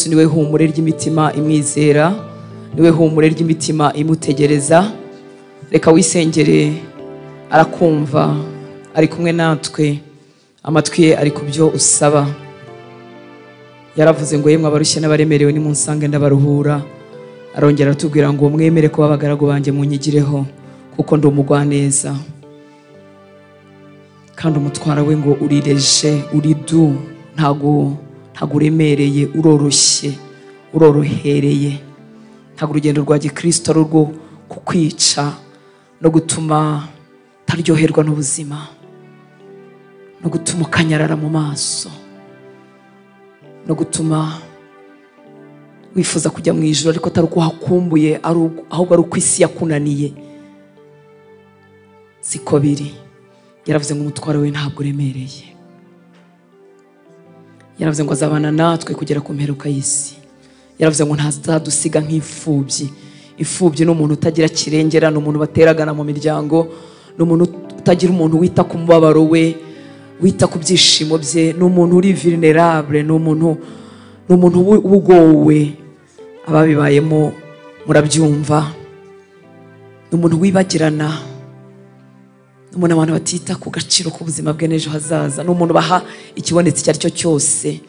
Yesu niwe humure ry'imitima imwizera, niwe humure ry'imitima imutegereza. Reka wisengere, arakumva, ari kumwe natwe, amatwi ye ari ku byo usaba. Yaravuze ngo yemwe abarushye n'abaremerewe nimunsange ndabaruhura. Arongera aratubwira ngo mwemere kuba abagaragu banjye munyigireho, kuko ndi umugwaneza. Kandi umutwaro we ngo urireje, uridu, ntago uremereye, uroroshye, urorohereye. Ntago urugendo rwa gikristo ari urwo kukwica no gutuma utaryoherwa n'ubuzima, no gutuma ukanyarara mu maso, no gutuma wifuza kujya mu ijuru ariko atari uko uhakumbuye, ahubwo ari uko isi yakunaniye. Siko biri. Yaravuze ngo umutwaro we ntabwo uremereye. Yaravuze ngo azabana natwe kugera ku mperuka y'isi. Yaravuze ngo ntazadusiga nk'imfubyi. Imfubyi ni umuntu utagira kirengera, ni umuntu bateragana mu miryango, ni umuntu utagira umuntu wita ku mubabaro we, wita ku byishimo bye, ni umuntu uri vulnerable, ni umuntu ugowe. Ababibayemo murabyumva. Ni umuntu wibagirana, ni umuntu abantu batita ku gaciro k'ubuzima bwe n'ejo hazaza, ni umuntu baha ikibonetse icyo ari cyo cyose.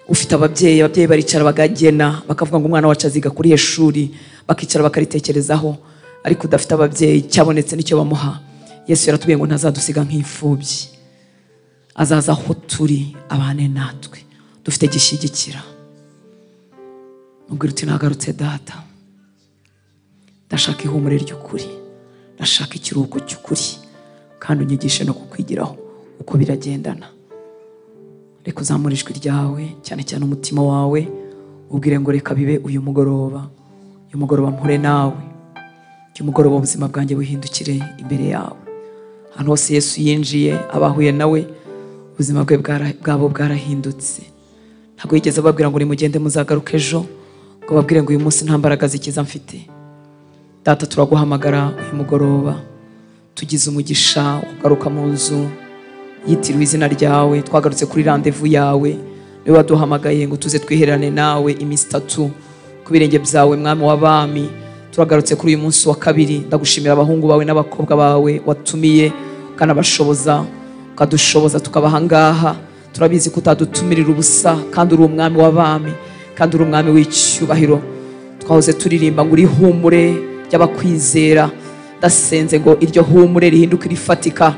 Ufite ababyeyi, ababyeyi baricara bagagena bakavuga ngo umwana wacu aziga kuri shuri, bakicara bakaritekerezaho, ariko udafite ababyeyi cyabonetse nicyo bamuha. Yesu yaratubwiye ngo ntazadusiga nk'imfubyi, azaza aho turi abane natwe, dufite gishyigikira. Mubwira uti nagarutse data, ndashaka ihumure ry'ukuri, ndashaka ikiruhuko cy'ukuri, kandi unyigishe no kukwigiraho uko biragendana. Reka uzamure ijwi ryawe, cyane cyane umutima wawe, ubwire ngo reka bibe uyu mugoroba, uyu mugoroba mpure nawe, uyu mugoroba ubuzima bwanjye buhindukire imbere yawe. Ahantu hose Yesu yinjiye, abahuye nawe, ubuzima bwe bwabo bwarahindutse. Ntabwo yigeze ababwira ngo nimugende muzagaruke ejo, ngo babwire ngo uyu munsi nta mbaraga zikiza mfite. Data, turaguhamagara uyu mugoroba, tugize umugisha ugaruka mu nzu yitiriwe izina ryawe. Twagarutse kuri rendezvous yawe, niwe waduhamagaye ngo tuze twiherane nawe iminsi itatu ku birenge byawe, mwami w'abami. Turagarutse kuri uyu munsi wa kabiri. Ndagushimira abahungu bawe n'abakobwa bawe watumiye, ukanabashoboza, ukadushoboza tukabaha ngaha. Turabizi ko utadutumirira ubusa, kandi uri umwami w'abami, kandi uri umwami w'icyubahiro. Twahoze turirimba ngo uri humure ry'abakwizera. Ndasenze ngo iryo humure rihinduke rifatika,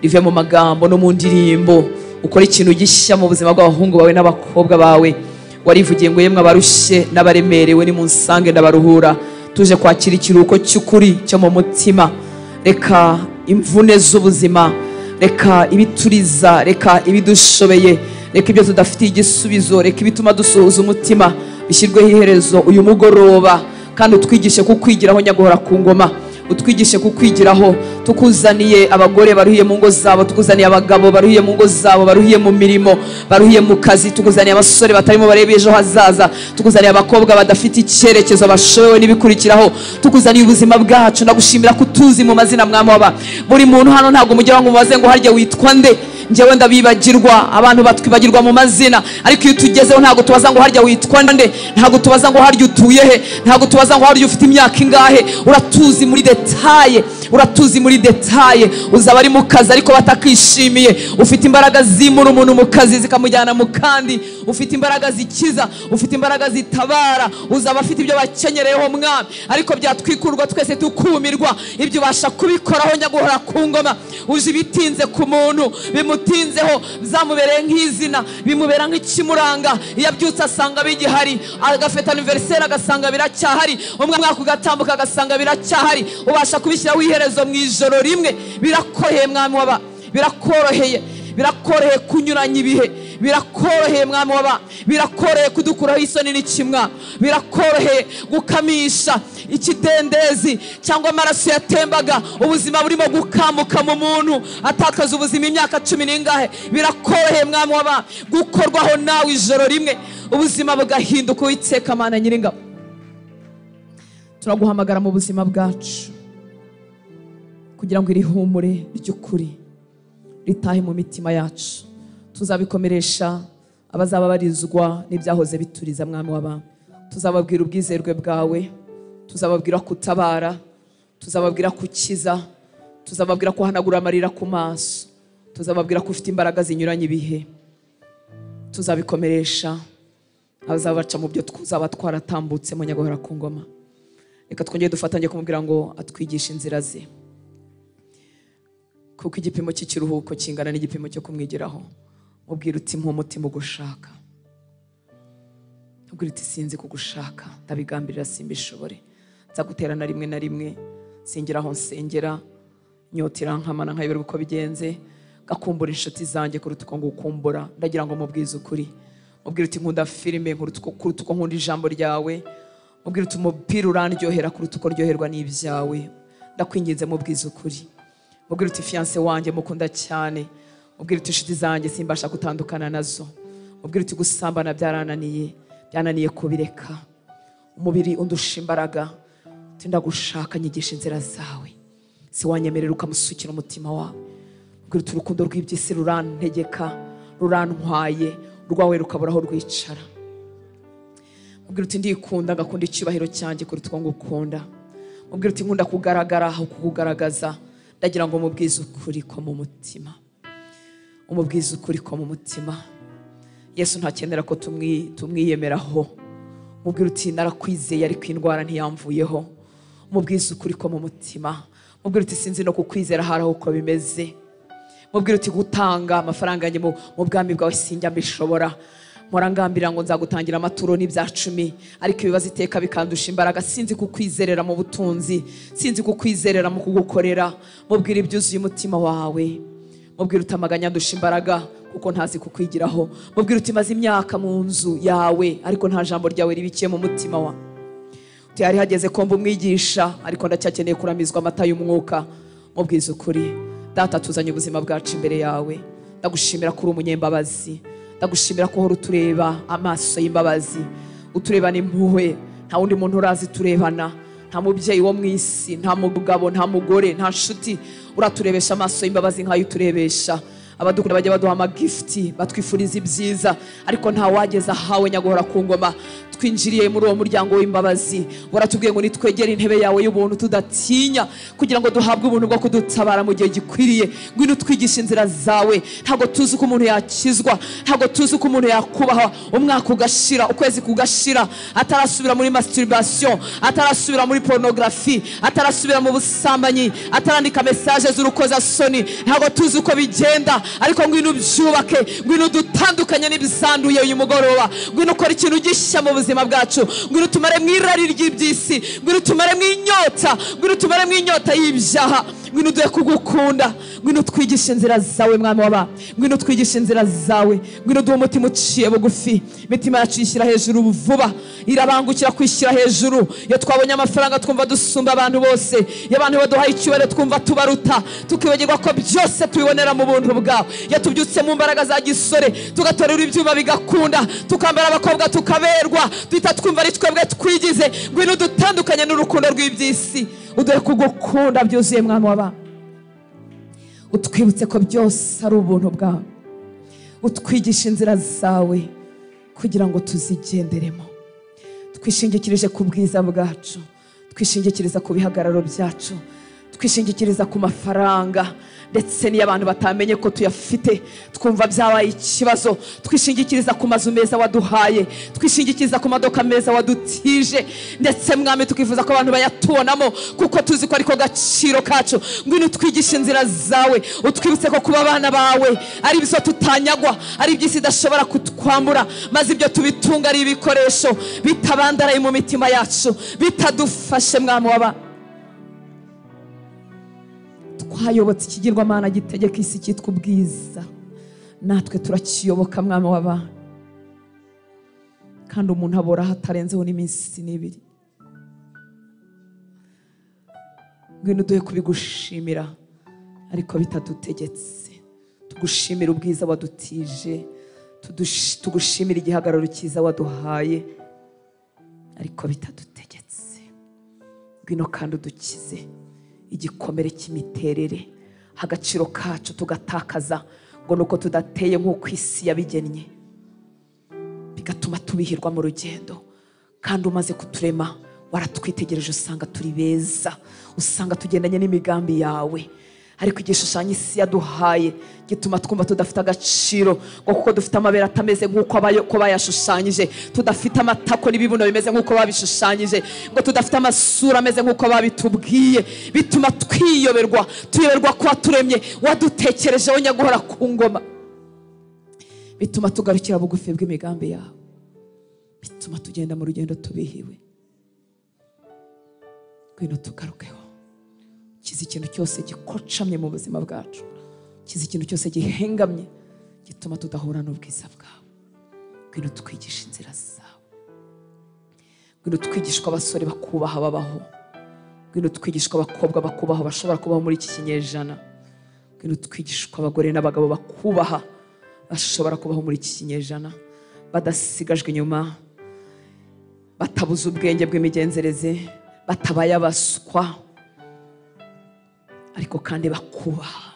rive mu magambo no mu ndirimbo, ukore ikintu gishya mu buzima bw'abahungu bawe n'abakobwa bawe. Warivugiye ngo yemwe abarushye n'abaremerewe nimunsange ndabaruhura. Tuje kwakira ikiruhuko cy'ukuri cyo mu mutima. Reka imvune z'ubuzima, reka ibituriza, reka ibidushobeye, reka ibyo tudafitiye igisubizo, reka ibituma dusuhuza umutima bishyirweho iherezo uyu mugoroba. Kandi utwigishe kukwigiraho nyaguhora ku ngoma, utwigishe kukwigiraho. Tukuzaniye abagore baruhiye mu ngo zabo, tukuzaniye abagabo baruhiye mu ngo zabo, baruhiye mu mirimo, baruhiye mu kazi, tukuzaniye abasore batarimo bareba ejo hazaza, tukuzaniye abakobwa badafite icyerekezo bashobewe n'ibikurikiraho, tukuzaniye ubuzima bwacu. Ndagushimira ko utuzi mu mazina, mwami waba buri muntu hano. Ntabwo mugira ngo mubaze ngo harya witwa nde, njyewe ndabibagirwa. Abantu batwibagirwa mu mazina, ariko iyo tugezeho ntabwo tubaza ngo harya witwa nde, ntabwo tubaza ngo harya utuye he, ntabwo tubaza ngo harya ufite imyaka ingahe. Uratuzi muri detaye, uratuzi muri detaye. Uzaba ari mu kazi ariko batakishimiye, ufite imbaraga zimura umuntu mu kazi zikamujyana mu kandi, ufite imbaraga zikiza, ufite imbaraga zitabara. Uzaba afite ibyo bakenyereyeho mwami, ariko byatwikurwa twese tukumirwa. Ibyo ubasha kubikoraho nyaguhora ku ngoma. Uje ibitinze ku muntu bimutinzeho, byamubereye nk'izina, bimubera nk'ikimuranga. Iyo abyutse asanga bigihari, agafata anniversaire agasanga biracyahari, umwaka ugatambuka agasanga biracyahari. Ubasha kubishyiraho iherezo mu ijoro rimwe. Birakoroheye mwami waba, birakoroheye, birakoroheye kunyuranya ibihe, birakoroheye mwami waba, birakoroheye kudukuraho isoni n'ikimwa, birakoroheye gukamisha ikidendezi cyangwa amaraso yatembaga, ubuzima burimo gukamuka mu muntu atakaza ubuzima imyaka 10 n'ingahe. Birakoroheye mwami waba gukorwaho nawe ijoro rimwe, ubuzima bugahinduka. Uwiteka Mana Nyiringabo, turaguhamagara mu buzima bwacu kugira ngo iri humure ry'ukuri ritahe mu mitima yacu. Tuzabikomeresha Abazaba barizwa n'ibyahoze bituriza, mwami w'abami, tuzababwira ubwizerwe bwawe, tuzababwira kutabara, tuzababwira kukiza, tuzababwira kuhanagura amarira ku maso, tuzababwira ko ufite imbaraga zinyuranye ibihe. Tuzabikomeresha abazabaca mu byo tuzaba twaratambutse mu nyagohora ku ngoma. Reka twongere dufatanye kumubwira ngo atwigishe inzira ze, kuko igipimo cy'ikiruhuko kingana n'igipimo cyo kumwigiraho. Mubwira uti mpa umutima ugushaka, mubwira uti sinzi kugushaka, ndabigambirira simbishobore, nza guterana rimwe na rimwe, singira aho nsengera, inyota irankamana nkayoberwa uko bigenze, gakumbura inshuti zanjye kuruta uko ngukumbura. Ndagira ngo mubwize ukuri, mubwire uti nkunda filime kuruta uko nkunda ijambo ryawe, mubwire uti umupira urandyohera kuruta uko ryoherwa n'ibyawe. Ndakwinginze mubwize ukuri, mubwire uti fiance wanjye mukunda cyane, mubwire uti inshuti zanjye simbasha gutandukana nazo, mubwire uti gusambana byarananiye, byananiye kubireka, umubiri undusha imbaraga, uti ndagushaka nyigisha inzira zawe, si wanyemerera ukamusukira umutima wawe. Mubwire uti urukundo rw'iby'isi rurantegeka, rurantwaye, urwawe rukabura aho rwicara. Mubwire uti ndikunda ngakunda icyubahiro cyanjye kuruta uko ngukunda. Mubwire uti nkunda kugaragara aho kukugaragaza. Ndagira ngo mubwize ukuri ko mu mutima, umubwize ukuri ko mu mutima. Yesu ntakenera ko tumwiyemeraho. Mubwire uti narakwizeye ariko indwara ntiyamvuyeho. Mubwize ukuri ko mu mutima. Mubwire uti sinzi no kukwizera hari aho uko bimeze. Mubwire uti gutanga amafaranga yanjye mu bwami bwawe sinjya mbishobora, mpora ngambirira ngo nzagutangira amaturo n'ibya cumi, ariko ibibazo iteka bikandusha imbaraga. Sinzi kukwizerera mu butunzi, sinzi kukwizerera mu kugukorera. Mubwire ibyuzuye umutima wawe. Mubwire uti amaganya ndusha imbaraga kuko ntazi kukwigiraho. Mubwire uti maze imyaka mu nzu yawe ariko nta jambo ryawe ribikiye mu mutima wawe. Uti hari hageze ko mba umwigisha ariko ndacyakeneye kuramizwa amata y'umwuka. Mubwize ukuri. Data, tuzanye ubuzima bwacu imbere yawe. Ndagushimira ko uri umunyembabazi, ndagushimira ko uhora utureba amaso y'imbabazi, uturebana impuhwe. Nta wundi muntu urazi turebana, nta mubyeyi wo mu isi, nta mugabo, nta mugore, nta nshuti uraturebesha amaso y'imbabazi nk'ayo uturebesha. Abadukunda bajya baduha amagifti, batwifuriza ibyiza, ariko nta wageza ahawe nyaguhora ku ngoma. Twinjiriye muri uwo muryango w'imbabazi, waratubwiye ngo nitwegere intebe yawe y'ubuntu tudatinya, kugira ngo duhabwe ubuntu bwo kudutabara mu gihe gikwiriye. Ngwino utwigishe inzira zawe. Ntabwo tuzi uko umuntu yakizwa, ntabwo tuzi uko umuntu yakubaha, umwaka ugashira, ukwezi kugashira, atarasubira muri masturbation, atarasubira muri pornography, atarasubira mu busambanyi, atarandika message z'urukozasoni. Ntabwo tuzi uko bigenda, ariko ngwino ubyubake, ngwino dutandukanye n'ibisanduye uyu mugoroba, ngwino ukora ikintu gishya mu buzima bwacu, ngwino tumare mu irari ry'iby'isi, ngwino tumare mu inyota, ngwino tumare mu inyota y'ibyaha, ngwino uduhe kugukunda, ngwino twigishe inzira zawe mwami w'abami, ngwino twigishe inzira zawe, ngwino duhe umutima uciye bugufi. Imitima yacu yishyira hejuru vuba, irabangukira kwishyira hejuru. Iyo twabonye amafaranga twumva dusumba abantu bose, iyo abantu baduhaye icyubahiro twumva tubaruta, tukibagirwa ko byose tubibonera mu buntu bwawe. Iyo tubyutse mu mbaraga za gisore, tugatorera ibyuma bigakunda, tukambara abakobwa tukaberwa, duhita twumva ari twebwe twigize. Ngwino dutandukanye n'urukundo rw'iby'isi, uduhe kugukunda byuzuye mwami w'abami. Utwibutse ko byose ari ubuntu bwawe, utwigishe inzira zawe kugira ngo tuzigenderemo. Twishingikirije ku bwiza bwacu, twishingikiriza ku bihagararo byacu, twishingikiriza ku mafaranga, ndetse n'iyo abantu batamenye ko tuyafite twumva byabaye ikibazo. Twishingikiriza ku mazu meza waduhaye, twishingikiriza ku madoka meza wadutije, ndetse mwami tukifuza ko abantu bayatubonamo kuko tuzi ko ariko gaciro kacu. Ngwino utwigishe inzira zawe, utwibutse ko kuba abana bawe ari ibyo tutanyagwa, ari iby'isi idashobora kutwambura, maze ibyo tubitunga ari ibikoresho bitabandaraye mu mitima yacu, bitadufashe mwami w'abami. Twayobotse ikigirwamana gitegeka isi cyitwa ubwiza, natwe turakiyoboka mwami w'abami. Kandi umuntu abora hatarenzeho n'iminsi n'ibiri. Ngwino uduhe kubigushimira ariko bitadutegetse. Tugushimira ubwiza wadutije, tugushimira igihagararo cyiza waduhaye ariko bitadutegetse. Ngwino kandi udukize igikomere cy'imiterere, agaciro kacu tugatakaza ngo nuko tudateye nk'uko isi yabigennye. Bigatuma tubihirwa mu rugendo. Kandi umaze kuturema waratwitegereje usanga turi beza, usanga tugendanye n'imigambi yawe. Ariko igishushanyo isi yaduhaye gituma twumva tudafite agaciro, ngo kuko dufite amabere atameze nk'uko bayashushanyije, tudafite amatako n'ibibuno bimeze nk'uko babishushanyije, ngo tudafite amasura ameze nk'uko babitubwiye. Bituma twiyoberwa, tuyoberwa ko waturemye, wadutekerejeho nyaguhora ku ngoma. Bituma tugarukira bugufi bw'imigambi yawe, bituma tugenda mu rugendo tubihiwe. Ngwino tugarukeho. Kiza ikintu cyose gikocamye mu buzima bwacu, kiza ikintu cyose gihengamye gituma tudahura n'ubwiza bwawe. Ngwino twigishe inzira zawe, ngwino twigishwe abasore bakubaha babaho, ngwino twigishwe abakobwa bakubaha bashobora kubaho muri iki kinyejana, ngwino twigishwe abagore n'abagabo bakubaha bashobora kubaho muri iki kinyejana, badasigajwe inyuma, batabuze ubwenge bw'imigenzereze, batabaye abaswa, ariko kandi bakubaha.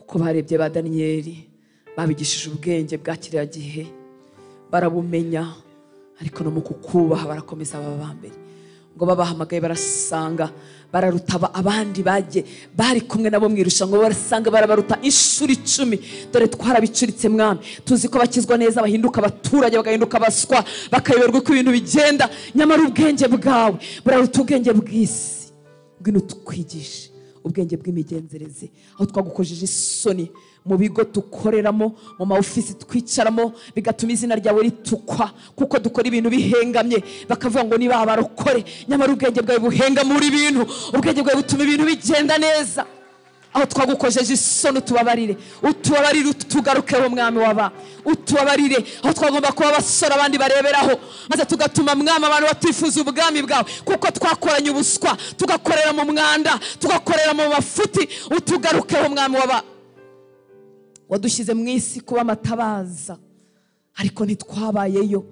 Uko barebye ba Daniyeli babigishije ubwenge bwa kiriya gihe barabumenya, ariko no mu kukubaha barakomeza baba mbere. Ngo babahamagaye barasanga bararuta abandi bagiye bari kumwe nabo mwirushanwa, barasanga barabaruta inshuro 10. Dore twarabicuritse mwami, tuzi ko bakizwa neza bahinduka abaturage, bagahinduka abaswa, bakayoberwa uko ibintu bigenda. Nyamara ubwenge bwawe buraruta ubwenge bw'isi. Ngwino twigishe ubwenge bw'imigenzereze, aho twagukojeje isoni mu bigo dukoreramo, mu ma ofisi twicaramo, bigatuma izina ryawe ritukwa kuko dukora ibintu bihengamye, bakavuga ngo niba abarokore. Nyamara ubwenge bwawe buhengamura ibintu, ubwenge bwawe butuma ibintu bigenda neza. Aho twagukojeje isoni utubabarire, utubabarire, utugarukeho mwami waba, utubabarire. Aho twagomba kuba abasore abandi bareberaho, maze tugatuma mwami abantu batifuza ubwami bwawe, kuko twakoranye ubuswa, tugakorera mu mwanda, tugakorera mu mafuti. Utugarukeho mwami waba. Wadushyize mu isi kuba amatabaza, ariko ntitwabayeyo.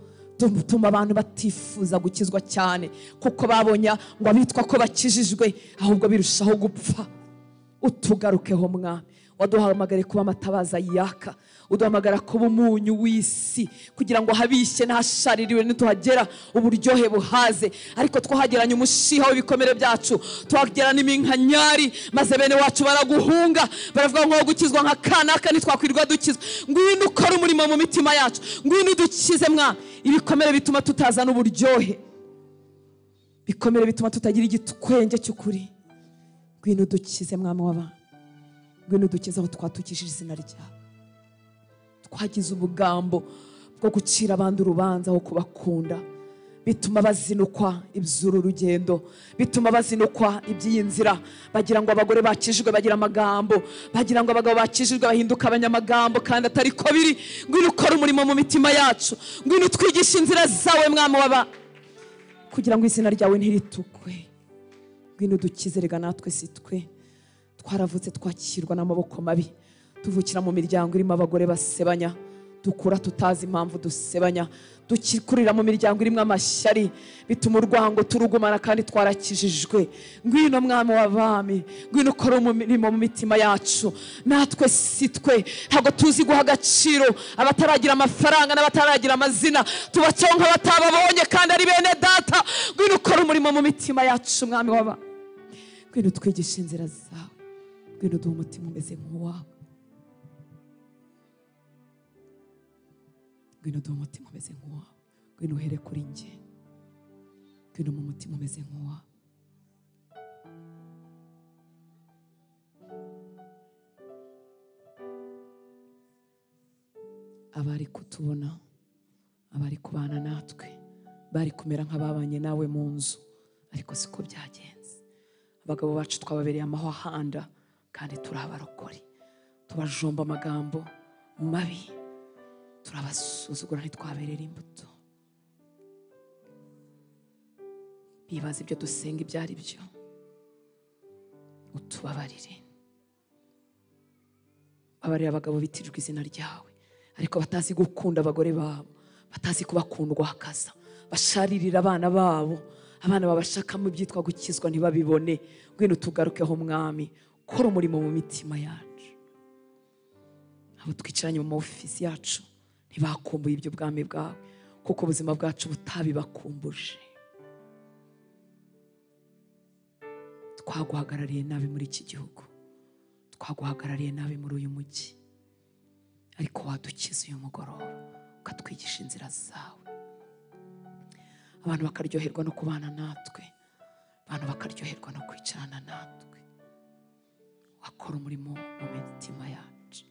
Tuma abantu batifuza gukizwa cyane, kuko babonye ngo abitwa ko bakijijwe ahubwo birushaho gupfa. Utugarukeho mwami. Waduhamagare kuba amatabaza yaka, uduhamagara kuba umunyu w'isi, kugira ngo habishye n'ahashaririwe nituhagera uburyohe buhaze. Ariko twahageranye umushiha w'ibikomere byacu, twahagerana iminkanyari, maze bene wacu baraguhunga, baravuga ngo gukizwa nka kanaka ntitwakwirwa dukizwa. Ngwino ukore umurimo mu mitima yacu, ngwino udukize mwami. Ibikomere bituma tutazana uburyohe, ibikomere bituma tutagira igitwenge cy'ukuri. Ngwino dukize mwami w'abantu, ngwino dukize aho twatukishije izina ryawe. Twagize ubugambo bwo gucira abandi urubanza aho kubakunda, bituma bazinukwa iby'uru rugendo, bituma bazinukwa iby'iyi nzira. Bagira ngo abagore bakijijwe bagira amagambo, bagira ngo abagabo bakijijwe bahinduka abanyamagambo, kandi atari ko biri. Ngwino ukore umurimo mu mitima yacu, ngwino twigishe inzira zawe mwami w'abantu, kugira ngo izina ryawe ntiritukwe. Ngwino dukize rega natwe si twe twaravutse twakirwa n'amaboko mabi, tuvukira mu miryango irimo abagore basebanya, dukura tutazi impamvu dusebanya, dukikurira mu miryango irimo amashyari, bituma urwango turugumana kandi twarakijijwe. Ngwino mwami w'abami, ngwino ukore umurimo mu mitima yacu. Natwe si twe ntabwo tuzi guha agaciro abataragira amafaranga n'abataragira amazina, tubacaho nk'abatababonye kandi ari bene data. Ngwino ukore umurimo mu mitima yacu mwami w'abami, ngwino twigishe inzira zawe, ngwino duhe umutima umeze nk'uwawe, ngwino duhe umutima umeze nk'uwawe, ngwino uhere kuri njye, ngwino mu mutima umeze nk'uwawe. Abari kutubona, abari kubana natwe, bari kumera nk'ababanye nawe mu nzu, ariko siko byagenze. Abagabo bacu twababereye amahwahanda kandi turi abarokore, tubajomba amagambo mabi, turabasuzugura, ntitwaberera imbuto. Bibaza ibyo dusenga ibyo ari byo. Utubabarire, babarire abagabo bitirirwa izina ryawe, ariko batazi gukunda abagore babo, batazi kubakundwakaza, basharirira abana babo, abana babashakamo ibyitwa gukizwa ntibabibone. Ngwino tugarukeho mwami, kora umurimo mu mitima yacu. Abo twicaranye mu ofisi yacu Ntibakumbuye iby'ubwami bwawe, kuko ubuzima bwacu butabibakumbuje. Twaguhagarariye nabi muri iki gihugu, twaguhagarariye nabi muri uyu mujyi, ariko wadukiza uyu mugoroba ukatwigisha inzira zawe. Abantu bakaryoherwa no kubana natwe, abantu bakaryoherwa no kwicarana natwe. Wakora umurimo mu mitima yacu.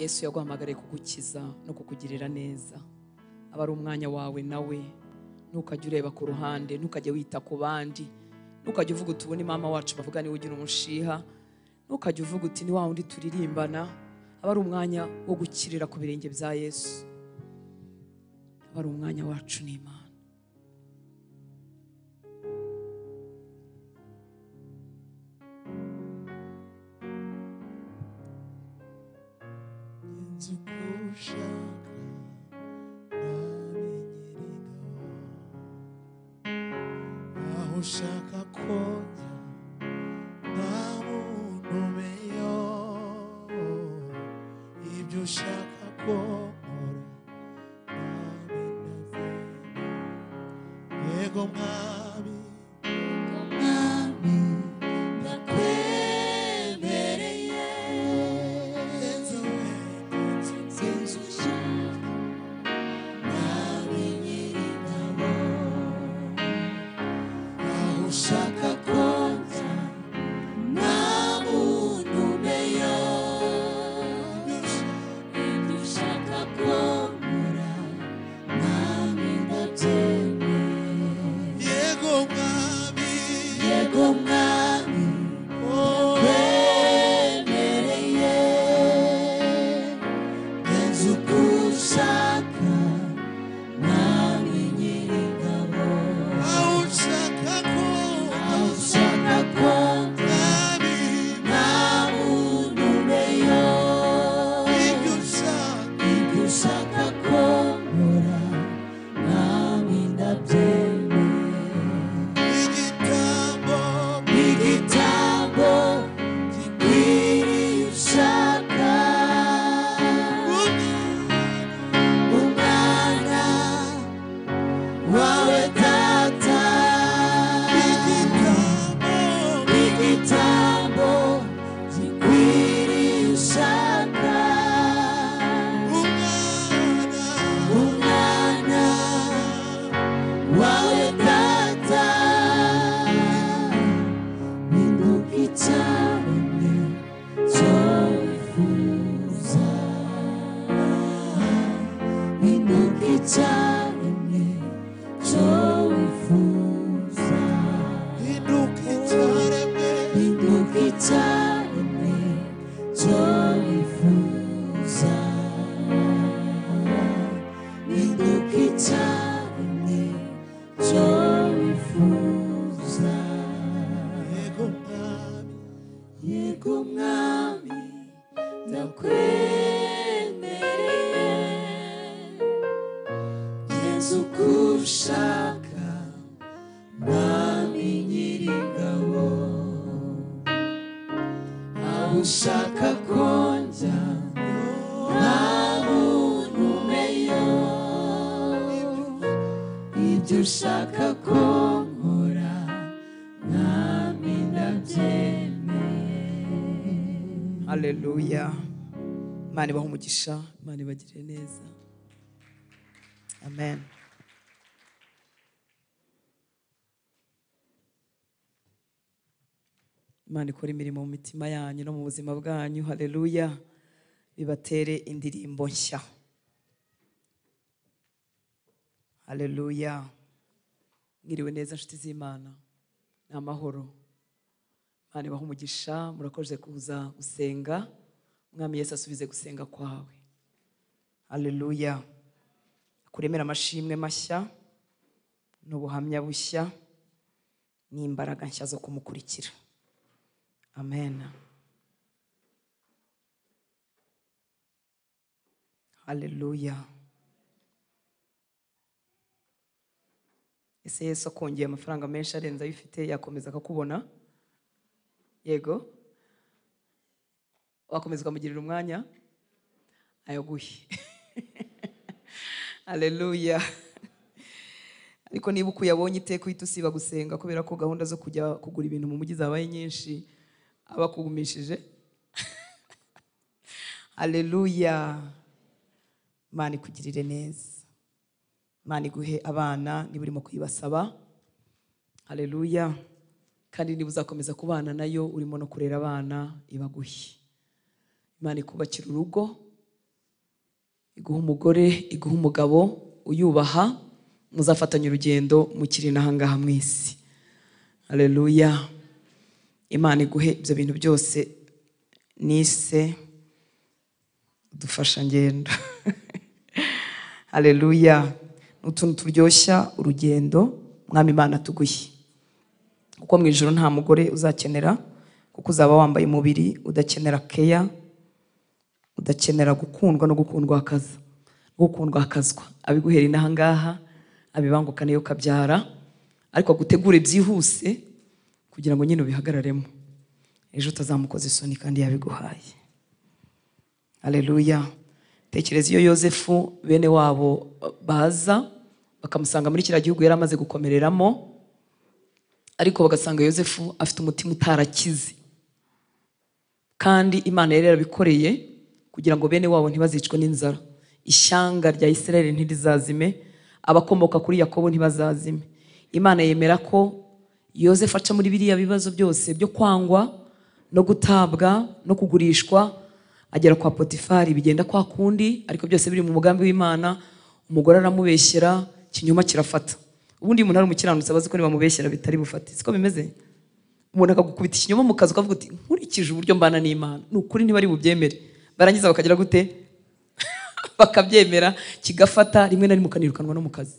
Yesu yaguhamagariye kugukiza no kukugirira neza. Aba ari umwanya wawe nawe, ntukajye ureba ku ruhande, ntukajye wita ku bandi, ntukajye uvuga uti ubu ni mama wacu bavuga niwe ugira umushiha, ntukajye uvuga uti ni wa wundi turirimbana. Aba ari umwanya wo gukirira ku birenge bya Yesu. Aba ari umwanya wacu n'Imana. Ushaka konja namuntumeyo, ibyo ushaka ko nkora nami ndabyemera. Yego mwami, mwami ndakwemereye, genza ushaka nami nyiringabo. Ushaka konja namuntumeyo, ibyo ushaka ko nkora nami ndabyemeye. Yego mwami, yego mwami ndakwemereye, genza uko ushaka nami nyiringabo. Aho ushaka ko namuntumeyo, ibyo ushaka ko nkora nami ndabyemeye. Igitambo gikwiriye ushaka, umwana wawe data. Igitambo gikwiriye ushaka, umwana wawe data. Hinduka icyaremwe cyo wifuza, hinduka icyaremwe cyo wifuza, hinduka icyaremwe cyo wifuza, hinduka icyaremwe cyo wifuza. Yego mwami ndakwemereye, genza uko ushaka mwami nyiringabo. Aho ushaka ko njya namuntumeyo, ibyo ushaka ko nkora nami ndabyemeye. Haleluya. Imana ibahe umugisha, Imana ibagirire neza. Amen. Imana ikora imirimo mu mitima yanyu no mu buzima bwanyu. Haleluya. Bibatere indirimbo nshya. Haleluya. Mwiriwe neza nshuti z'Imana, ni amahoro. Imana ibahe umugisha, murakoze kuza gusenga. Umwami Yesu asubize gusenga kwawe. Haleluya. Akuremera amashimwe mashya n'ubuhamya bushya n'imbaraga nshya zo kumukurikira. Amen. Haleluya. Ese Yesu akongeye amafaranga menshi arenze ayo ufite yakomeza akakubona? Yego, wakomeza ukamugirira umwanya ayoguhe. Haleluya. Ariko niba ukuyabonye iteka uhita usiba gusenga kubera ko gahunda zo kujya kugura ibintu mu mujyi zabaye nyinshi, abakugumishije. Haleluya. Imana ikugirire neza, Imana iguhe abana niba urimo kuyibasaba. Haleluya. Kandi niba uzakomeza kubana nayo urimo no kurera abana, ibaguhe. Imana ikubakira urugo, iguha umugore, iguha umugabo uyubaha, muzafatanya urugendo mukiri n'ahangaha mu isi. Haleluya. Imana iguhe ibyo bintu byose nise dufasha ngendo. Haleluya. Utuntu turyoshya urugendo Mwami Imana tuguhe, kuko mu ijoro nta mugore uzakenera, kuko uzaba wambaye umubiri udakenera keya, udakenera gukundwa no gukundwa akaza, gukundwa akazwa. Abiguhera inahangaha, abibangukane yo kabyara, ariko agutegure byihuse kugira ngo nyine ubihagararemo, ejo utazamukoza isoni kandi yabiguhaye. Haleluya. Tekereza iyo Yosefu bene wabo baza bakamusanga muri kiriya gihugu yari amaze gukomereramo, ariko bagasanga Yosefu afite umutima utarakize, kandi Imana yari yarabikoreye kugira ngo bene wabo ntibazicwe n'inzara, ishyanga rya Isirayeli ntirizazime, abakomoka kuri Yakobo ntibazazime. Imana yemera ko Yosefu aca muri biriya bibazo byose byo kwangwa no gutabwa no kugurishwa, agera kwa Potifari bigenda kwa kundi, ariko byose biri mu mugambi w'Imana. Umugore aramubeshyera, kinyuma kirafata. Ubundi umuntu ari umukiranutsi abazi ko nibamubeshyera bitari bufate, siko bimeze? Umuntu akagukubita ikinyoma mu kazi ukavuga uti nkurikije uburyo mbana n'Imana, ni ukuri ntibari bubyemere. Barangiza bakagira gute? Bakabyemera, kigafata, rimwe na rimwe ukanirukanwa no mu kazi.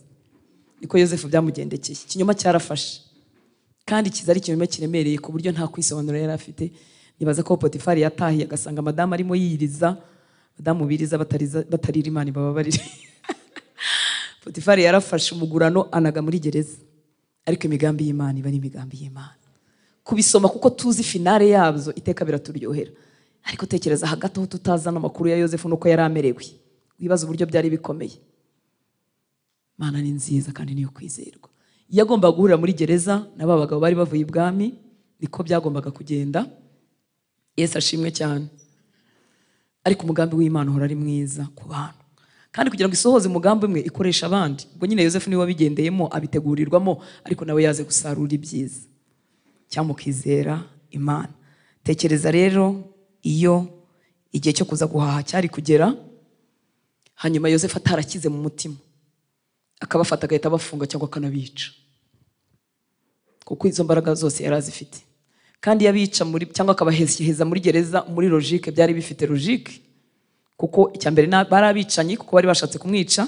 Niko Yosefu byamugendekeye. Ikinyoma cyarafashe, kandi kiza ari ikinyoma kiremereye ku buryo nta kwisobanura yari afite. Nibaza ko Potifari yatahiye agasanga madamu arimo yiriza, madamu biriza batarira Imana ibababarire. Potifari yarafashe umugurano anaga muri gereza, ariko imigambi y'Imana iba ari imigambi y'Imana. Kubisoma kuko tuzi finale yabyo iteka biraturyohera, ariko tekereza hagati aho tutazana amakuru ya Yosefu nuko yari amerewe, wibaza uburyo byari bikomeye. Imana ni nziza kandi niyo kwizerwa. Iyo agombaga guhurira muri gereza na ba bagabo bari bavuye ibwami, niko byagombaga kugenda. Yesu ashimwe cyane. Ariko umugambi w'Imana uhora ari mwiza ku bantu, kandi kugira ngo isohoze umugambi umwe ikoresha abandi. Ubwo nyine Yosefu niwe wabigendeyemo, abitegurirwamo, ariko nawe yaze gusarura ibyiza cyangwa mukizera Imana. Tekereza rero iyo igihe cyo kuza guhaha cyari kugera, hanyuma Yosefu atarakize mu mutima, akabafata agahita abafunga cyangwa akanabica, kuko izo mbaraga zose yari azifite. Kandi yabica muri cyangwa akabaheza muri gereza, muri logique byari bifite logique, kuko icya mbere bari abicanyi kuko bari bashatse kumwica,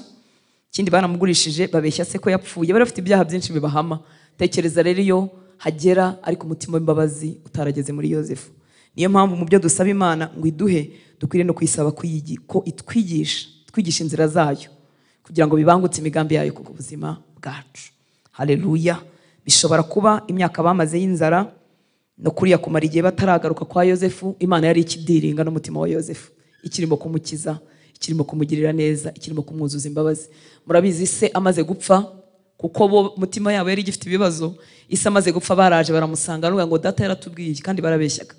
ikindi baramugurishije babeshya se ko yapfuye, bari bafite ibyaha byinshi bibahama. Tekereza rero iyo hagera ariko umutima w'imbabazi utarageze muri Yosefu. Niyo mpamvu mu byo dusaba Imana ngo iduhe, dukwiriye no kuyisaba ko itwigisha, twigisha inzira zayo kugira ngo bibangutse imigambi yayo ku buzima bwacu. Haleluya. Bishobora kuba imyaka bamaze y'inzara no kuriya kumara igihe bataragaruka kwa Yosefu, Imana yari ikidiringa n'umutima wa Yosefu, ikirimo kumukiza, ikirimo kumugirira neza, ikirimo kumwuzuza imbabazi. Murabizi se amaze gupfa, kuko bo mutima yabo yari igifite ibibazo, ise amaze gupfa baraje baramusanga aruga ngo data yaratubwiye, kandi barabeshyaga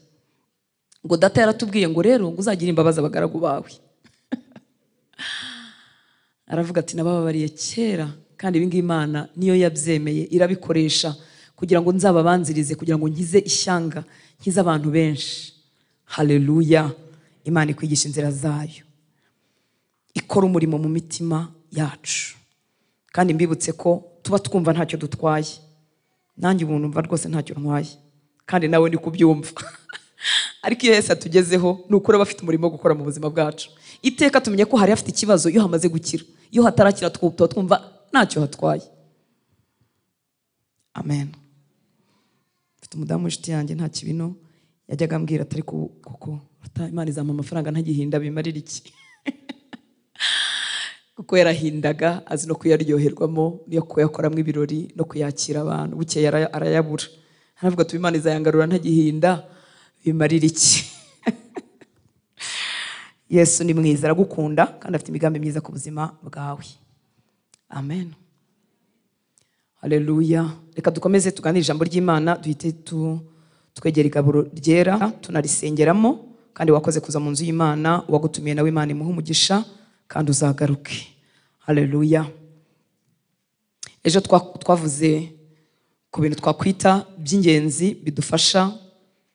ngo data yaratubwiye ngo rero ngo uzagira imbabazi abagaragu bawe. Aravuga ati nabababariye kera, kandi ibi ngibi Imana niyo yabyemeye irabikoresha kugira ngo nzababanzirize, kugira ngo nkize ishyanga, nkize abantu benshi. Haleluya. Imana ikwigisha inzira zayo, ikora umurimo mu mitima yacu. Kandi mbibutse ko Tuba twumva ntacyo dutwaye. Nanjye ubu numva rwose ntacyo ntwaye, kandi nawe ni kubyumva. Ariko iyo Yesu atugezeho, ni ukuri aba afite umurimo wo gukora mu buzima bwacu. Iteka tumenye ko hari hafite ikibazo iyo hamaze gukira. Iyo hatarakira tuba twumva ntacyo hatwaye. Amen. Mfite umudamu w'inshuti yanjye nta kibino yajyaga ambwira atari kuko Imana izampa amafaranga ntagihinda bimarira iki? Kuko yarahindaga azi no kuyaryoherwamo, no kuyakoramo ibirori no kuyakira abantu. Bukeye arayabura, aravuga ati Imana izayangarura ntagihinda bimarira iki? Yesu ni mwiza, aragukunda kandi afite imigambi myiza ku buzima bwawe. Amen. Haleluya. Reka dukomeze tuganire ijambo ry'Imana, duhite twegera igaburo ryera tunarisengeramo. Kandi wakoze kuza mu nzu y'Imana, wagutumiye nawe Imana imuhe umugisha kandi uzagaruke. Haleluya. Ejo twavuze ku bintu twakwita by'ingenzi bidufasha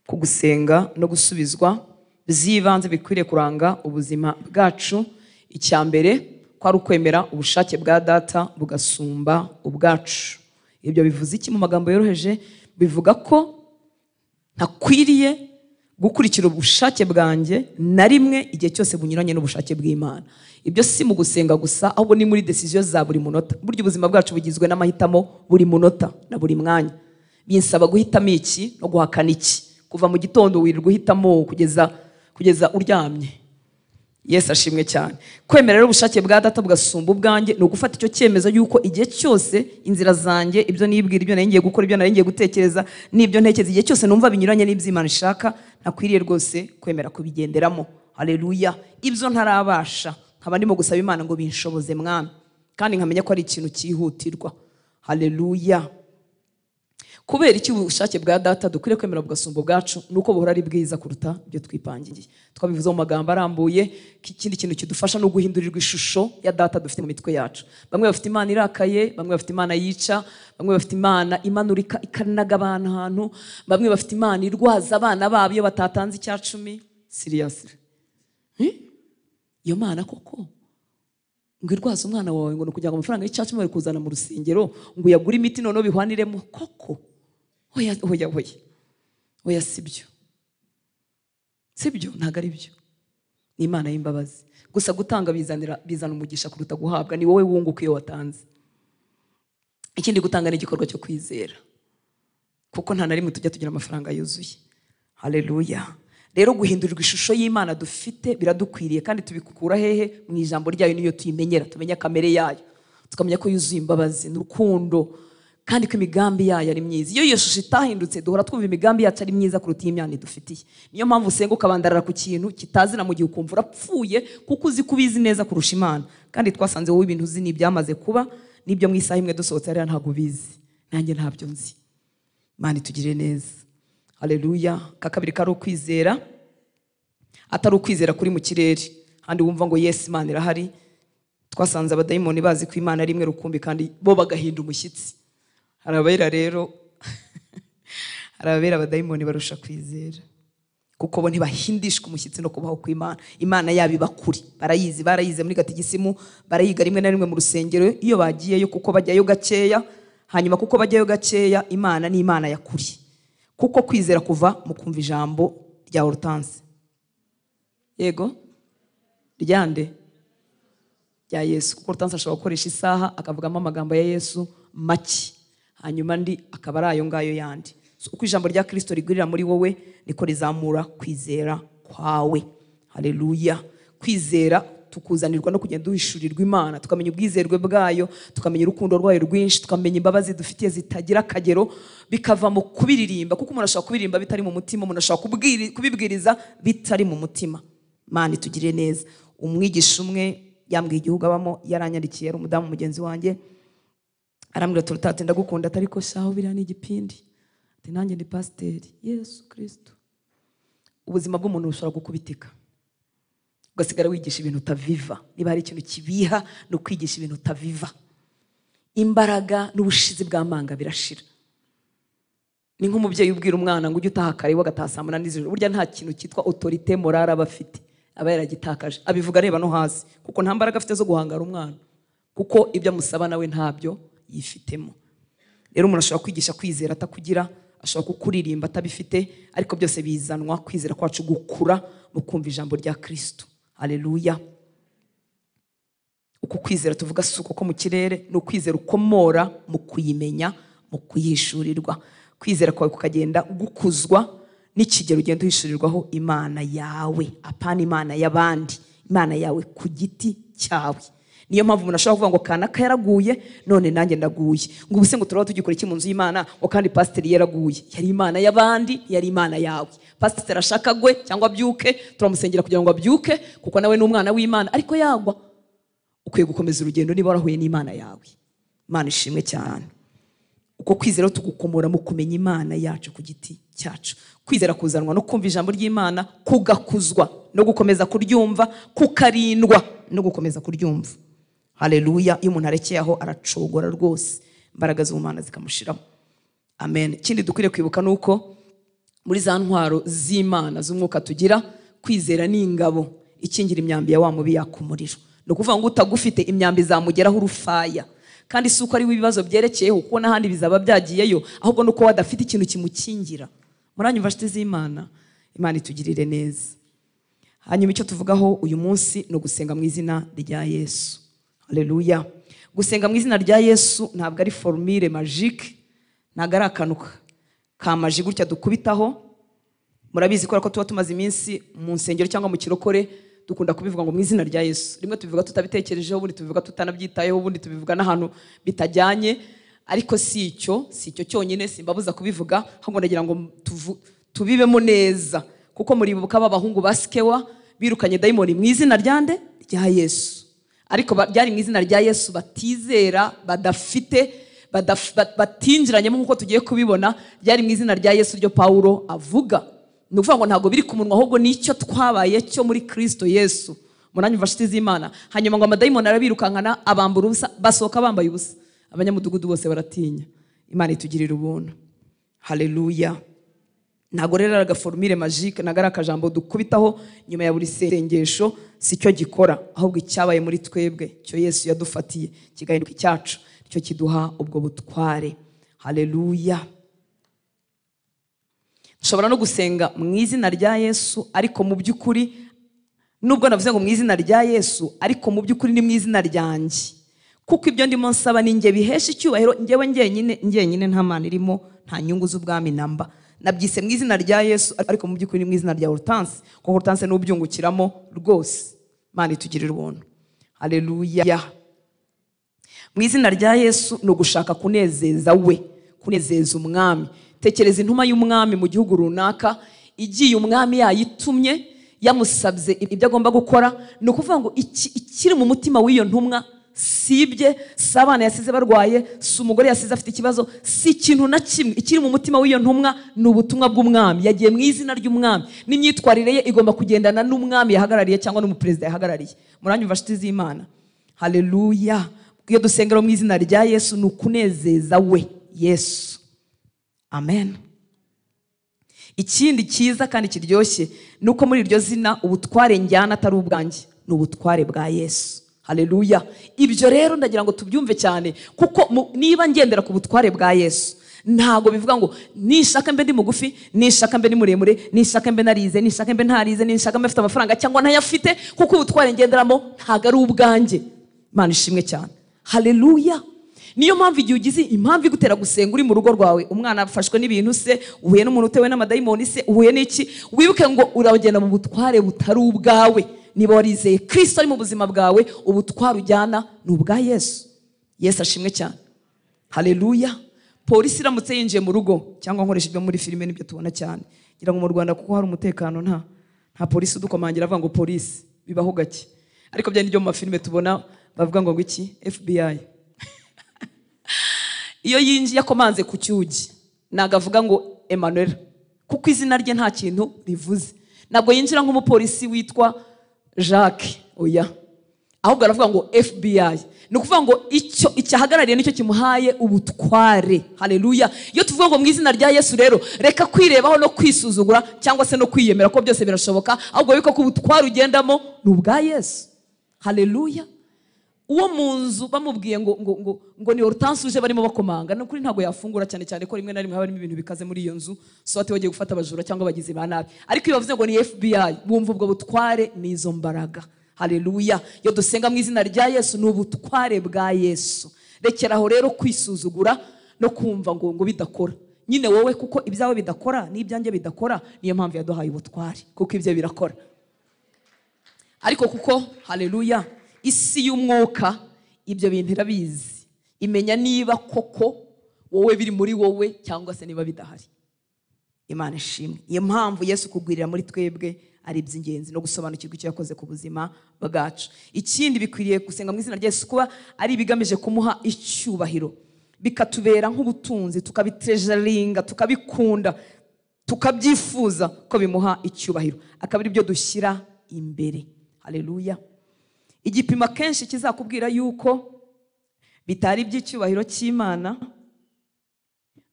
kugusenga no gusubizwa, by'ibanze bikwiriye kuranga ubuzima bwacu. Icya mbere ko ari ukwemera ubushake bwa data bugasumba ubwacu. Ibyo bivuze iki mu magambo yoroheje? Bivuga ko ntakwiriye gukurikira ubushake bwanjye na rimwe igihe cyose bunyuranye n'ubushake bw'Imana. Ibyo si mu gusenga gusa, ahubwo ni muri decision za buri munota. Burya ubuzima bwacu bugizwe n'amahitamo buri munota na buri mwanya. Binsaba guhitamo iki no guhakana iki. Kuva mu gitondo wirirwa uhitamo kugeza uryamye. Yesu ashimwe cyane. Kwemera rero ubushake bwa data bugasumba ubwanjye ni ugufata icyo cyemezo yuko igihe cyose inzira zanjye, ibyo nibwira, ibyo nari ngiye gukora, ibyo nari ngiye gutekereza, n'ibyo ntekereza, igihe cyose numva binyuranye n'iby'Imana ishaka, ntakwiriye rwose kwemera kubigenderamo. Haleluya. Ibyo ntarabasha nkaba ndimo gusaba Imana ngo binshoboze Mwami, kandi nkamenya ko ari ikintu cyihutirwa. Haleluya. Kubera iki ubushake bwa data dukwiriye kwemera bugasumba ubwacu? Nuko buhora ari bwiza kuruta ibyo twipangiye. Twabivuze mu magambo arambuye. Ikindi kintu kidufasha no guhindurirwa ishusho ya data dufite mu mitwe yacu. Bamwe bafite Imana irakaye, bamwe bafite Imana yica, bamwe bafite Imana imanurika ikanaga abantu ahantu, bamwe bafite Imana irwaza abana babo iyo batatanze icya 10. Seriously. Iyo Mana koko ngo irwaza umwana wawe ngo kugira ngo amafaranga y'icya 10 bari kuzana mu rusengero ngo uyagure imiti noneho bihwaniremo koko? Oya, oya, oya. Oya, sibyo. Sibyo, ntago ari byo. Ni Imana y'imbabazi. Gusa gutanga bizana umugisha kuruta guhabwa. Ni wowe wunguka iyo watanze. Ikindi, gutanga ni igikorwa cyo kwizera, kuko nta na rimwe tujya tugira amafaranga yuzuye. Haleluya. Rero guhindurirwa ishusho y'Imana dufite biradukwiriye, kandi tubikura hehe? Mu ijambo ryayo. Niyo tuyimenyera, tumenya kamere yayo, tukamenya ko yuzuye imbabazi n'urukundo, kandi ko imigambi yayo ari myiza. Iyo iyo shusho itahindutse, duhora twumva imigambi yacu ari myiza kuruta iy'Imana idufitiye. Niyo mpamvu usenga ukabandarara ku kintu kitazina mu gihe ukumva urapfuye, kuko uzi ko ubizi neza kurusha Imana. Kandi twasanze wowe ibintu uzi n'ibyamaze kuba, n'ibyo mu isaha imwe dusohotse hariya ntabwo ubizi, nanjye ntabyo nzi. Imana itugirire neza. Haleluya. Ka kabiri kari ukwizera, atari ukwizera kuri mu kirere handi wumva ngo yes Imana irahari. Twasanze abadayimoni bazi ko Imana ari imwe rukumbi, kandi bo bagahinda umushyitsi. Hari abera rero, hari abera abadayimoni barusha kwizera, kuko bo ntibahindishwa umushyitsi no kubaho kw'Imana. Imana yabo iba kuri, barayizi, barayize muri gatigisimu, barayiga rimwe na rimwe mu rusengero iyo bagiyeyo, kuko bajyayo gakeya. Hanyuma kuko bajyayo gakeya, Imana ni Imana ya kuri. Kuko kwizera kuva mu kumva ijambo rya Hortense, yego ryande rya Yesu. Kuko Hortense ashobora gukoresha isaha akavugamo amagambo ya Yesu make, hanyuma ndi akaba ari ayo ngayo yandi. So, uko ijambo rya Kristo rigwirira muri wowe, niko rizamura kwizera kwawe. Haleluya. Kwizera tukuzanirwa no kugenda duhishurirwa Imana, tukamenya ubwizerwe bwayo, tukamenya urukundo rwayo rwinshi, tukamenya imbabazi dufitiye zitagira akagero, bikava mu kubiririmba. Kuko umuntu ashobora kubiririmba bitari mu mutima, umuntu ashobora kubibwiriza bitari mu mutima. Imana itugirire neza. Umwigisha umwe yambwiye igihugu abamo, yaranyandikiye, ari umudamu mugenzi wanjye, arambwira ati Rutate ndagukunda, ariko shaho biriya ni igipindi, ati nanjye ndi pasiteri. Yesu Kristo. Ubuzima bw'umuntu bushobora gukubitika, ugasigara wigisha ibintu utaviva. Niba hari ikintu kibiha ni ukwigisha ibintu utaviva. Imbaraga n'ubushizi bw'amanga birashira. Ni nk'umubyeyi ubwira umwana ngo ujye utaha kare, we agataha saa 8 z'ijoro. Burya nta kintu cyitwa autorité morale aba afite, aba yaragitakaje. Abivuga areba no hasi, kuko nta mbaraga afite zo guhangara umwana, kuko ibyo amusaba nawe ntabyo yifitemo. Rero umuntu ashobora kwigisha kwizera atakugira, ashobora kukuririmba atabifite, ariko byose bizanwa kwizera kwacu gukura mu kumva ijambo rya Kristo. Haleluya. Uku kwizera tuvuga si uko mu kirere, ni ukwizera ukomora mu kuyimenya, mu kuyishurirwa. Kwizera kwawe kukagenda gukuzwa n'ikigero ugenda uhishurirwaho Imana yawe, apana Imana y'abandi, Imana yawe ku giti cyawe. Niyo mpamvu umuntu ashobora kuvuga ngo kanaka yaraguye none nanjye ndaguye, ngo ubuse ngo turaba tugikora iki mu nzu y'Imana, ngo kandi pasiteri yaraguye. Yari Imana y'abandi, yari Imana yawe. Pasiteri ashaka agwe cyangwa abyuke, turamusengera kugira ngo abyuke kuko nawe ni umwana w'Imana, ariko yagwa ukwiye gukomeza urugendo niba warahuye n'Imana yawe. Imana ishimwe cyane. Uko kwizera tugukomora mu kumenya Imana yacu ku giti cyacu. Kwizera kuzanwa no kumva ijambo ry'Imana, kugakuzwa no gukomeza kuryumva, kukarindwa no gukomeza kuryumva. Haleluya. Iyo umuntu arekeye aho aracogora rwose, imbaraga z'Imana zikamushiraho. Amen. Ikindi dukwiriye kwibuka nuko muri za ntwaro z'Imana z'umwuka tugira, kwizera ni ingabo ikingira imyambi ya wa mubi yakumuriro. Ni ukuvuga ngo utagufite imyambi zamugeraho urufaya. Kandi si uko ari ibibazo byerekeyeho kuko n'ahandi bizaba byagiyeyo, ahubwo nuko wadafite ikintu kimukingira. Muranyumva nshuti z'Imana? Imana itugirire neza. Hanyuma icyo tuvugaho uyu munsi ni ugusenga mu izina rya Yesu. Haleluya. Gusenga mu izina rya Yesu ntabwo ari formule magique, ntabwo ari akantu ka maji gutya dukubitaho. Murabizi ko tuba tumaze iminsi mu nsengero cyangwa mu kirokore dukunda kubivuga ngo mu izina rya Yesu. Rimwe tubivuga tutabitekerejeho, ubundi tubivuga tutanabyitayeho, ubundi tubivuga n'ahantu bitajyanye, ariko si icyo cyonyine, simbabuza kubivuga, ahubwo ndagira ngo tubibemo neza. Kuko muribuka b'abahungu ba Sikewa birukanye dayimoni mu izina ryande rya Yesu. Ariko byari mu izina rya Yesu batizera, badafite, batinjiranyemo nkuko tugiye kubibona, byari mu izina rya Yesu ryo Paulo avuga. Ni ukuvuga ngo ntabwo biri ku munwa, ahubwo nicyo twabaye cyo muri Kristo Yesu. Muranyumva nshuti z'Imana? Hanyuma ngo amadayimoni arabirukankana, abambura ubusa, basohoka bambaye ubusa. Abanyamudugudu bose baratinya. Imana itugirira ubuntu. Haleluya. Ntabwo rero ari agaforumire magique, ntabwo ari akajambo dukubitaho nyuma ya buri sengesho, si cyo gikora, ahubwo icyabaye muri twebwe cyo Yesu yadufatiye kigahinduka icyacu, cyo kiduha ubwo butware. Haleluya. Nshobora no gusenga mu izina rya Yesu, ariko mu by'ukuri nubwo navuze ngo mu izina rya Yesu, ariko mu by'ukuri ni mu izina ryanjye. Kuko ibyo ndimo nsaba ni nge bihesha icyubahiro ngewe ngenyine, nta mana irimo, nta nyungu z'ubwami namba. Nabyise mu izina rya Yesu, ariko mu by'ukuri ni mu izina rya Hortense, kuko Hortense n'ubyungukiramo rwose. Imana itugirira ubuntu. Haleluya. Mu izina rya Yesu ni ugushaka kunezeza we, kunezeza umwami. Tekereza intuma y'umwami mu gihugu runaka, igiye umwami yayitumye, yamusabye ibyo agomba gukora, ni ukuvuga ngo ikiri mu mutima w'iyo ntumwa sibye, si abana yasize barwaye, si umugore yasize afite ikibazo, si ikintu na kimwe. Ikiri mu mutima w'iyo ntumwa ni ubutumwa bw'umwami. Yagiye mu izina ry'umwami, n'imyitwarire ye igomba kugendana n'umwami yahagarariye cyangwa n'umuperezida yahagarariye. Muranyumva nshuti z'Imana? Haleluya. Iyo dusengera mu izina rya Yesu ni ukunezeza we Yesu. Amen. Ikindi cyiza kandi kiryoshye ni uko muri iryo zina ubutware njyana atari ubwanjye, ni ubutware bwa Yesu. Haleluya. Ibyo rero ndagira ngo tubyumve cyane, kuko niba ngendera ku butware bwa Yesu, ntago bivuga ngo nishaka mbe ndi mugufi, nishaka mbe ndi muremure, nishaka mbe narize, nishaka mbe ntarize, nishaka mbe mfite amafaranga cyangwa ntayafite, kuko ubutware ngenderamo ntago ari ubwanjye. Imana ishimwe cyane. Haleluya. Niyo mpamvu igihe ugize impamvu igutera gusenga uri mu rugo rwawe, umwana afashwe n'ibintu se, uhuye n'umuntu utewe n'amadayimoni se, uhuye n'iki, wibuke ngo uragenda mu butware butari ubwawe. Niba warizeye Kristo ari mu buzima bwawe, ubutware ujyana ni ubwa Yesu. Yesu ashimwe cyane. Haleluya. Polisi iramutse yinjiye mu rugo, cyangwa nkoresha ibyo muri filime nibyo tubona cyane, ngira ngo mu Rwanda kuko hari umutekano nta polisi udukomangira avuga ngo polisi, bibaho gake. Ariko bya nibyo mu mafilime tubona bavuga ngo iki FBI. Iyo yinjiye akomanze ku cyugi, nagavuga ngo Emmanuel, kuko izina rye nta kintu rivuze. Ntabwo yinjira nk'umupolisi witwa Jacques, oya, ahubwo aravuga ngo FBI. Ni ukuvuga ngo icyo icyahagarariye nicyo kimuhaye ubutware. Haleluya. Iyo tuvuga ngo mu izina rya Yesu rero, reka kwirebaho no kwisuzugura cyangwa se no kwiyemera ko byose birashoboka, ahubwo wiko ko ubutware ugendamo ni ubwa Yesu. Haleluya. Uwo mu nzu bamubwiye ngo ngo ngo ngo ni Hortense uje barimo bakomanga, ni ukuri ntabwo yafungura, cyane cyane ko rimwe na rimwe haba harimo ibintu bikaze muri iyo nzu, so ati bagiye gufata abajura cyangwa abagizi ba nabi. Ariko iyo bavuze ngo ni FBI, bumva ubwo butware n'izo mbaraga. Haleluya. Iyo dusenga mu izina rya Yesu ni ubutware bwa Yesu. Rekeraho rero kwisuzugura no kumva ngo ngo bidakora. Nyine wowe kuko ibyawe bidakora n'ibyanjye bidakora, niyo mpamvu yaduhaye ubutware, kuko ibyo birakora. Ariko kuko haleluya, isi y'umwuka ibyo bintu irabizi, imenya niba koko wowe biri muri wowe cyangwa se niba bidahari. Imana ishimwe. Iyo mpamvu Yesu kugwirira muri twebwe ari iby'ingenzi no gusobanukirwa icyo yakoze ku buzima bwacu. Ikindi bikwiriye gusenga mu izina rya Yesu kuba ari ibigamije kumuha icyubahiro, bikatubera nk'ubutunzi, tukabitreasuringa, tukabikunda, tukabyifuza ko bimuha icyubahiro, akaba ari byo dushyira imbere. Haleluya. Igipimo kenshi kizakubwira yuko bitari iby'icyubahiro cy'Imana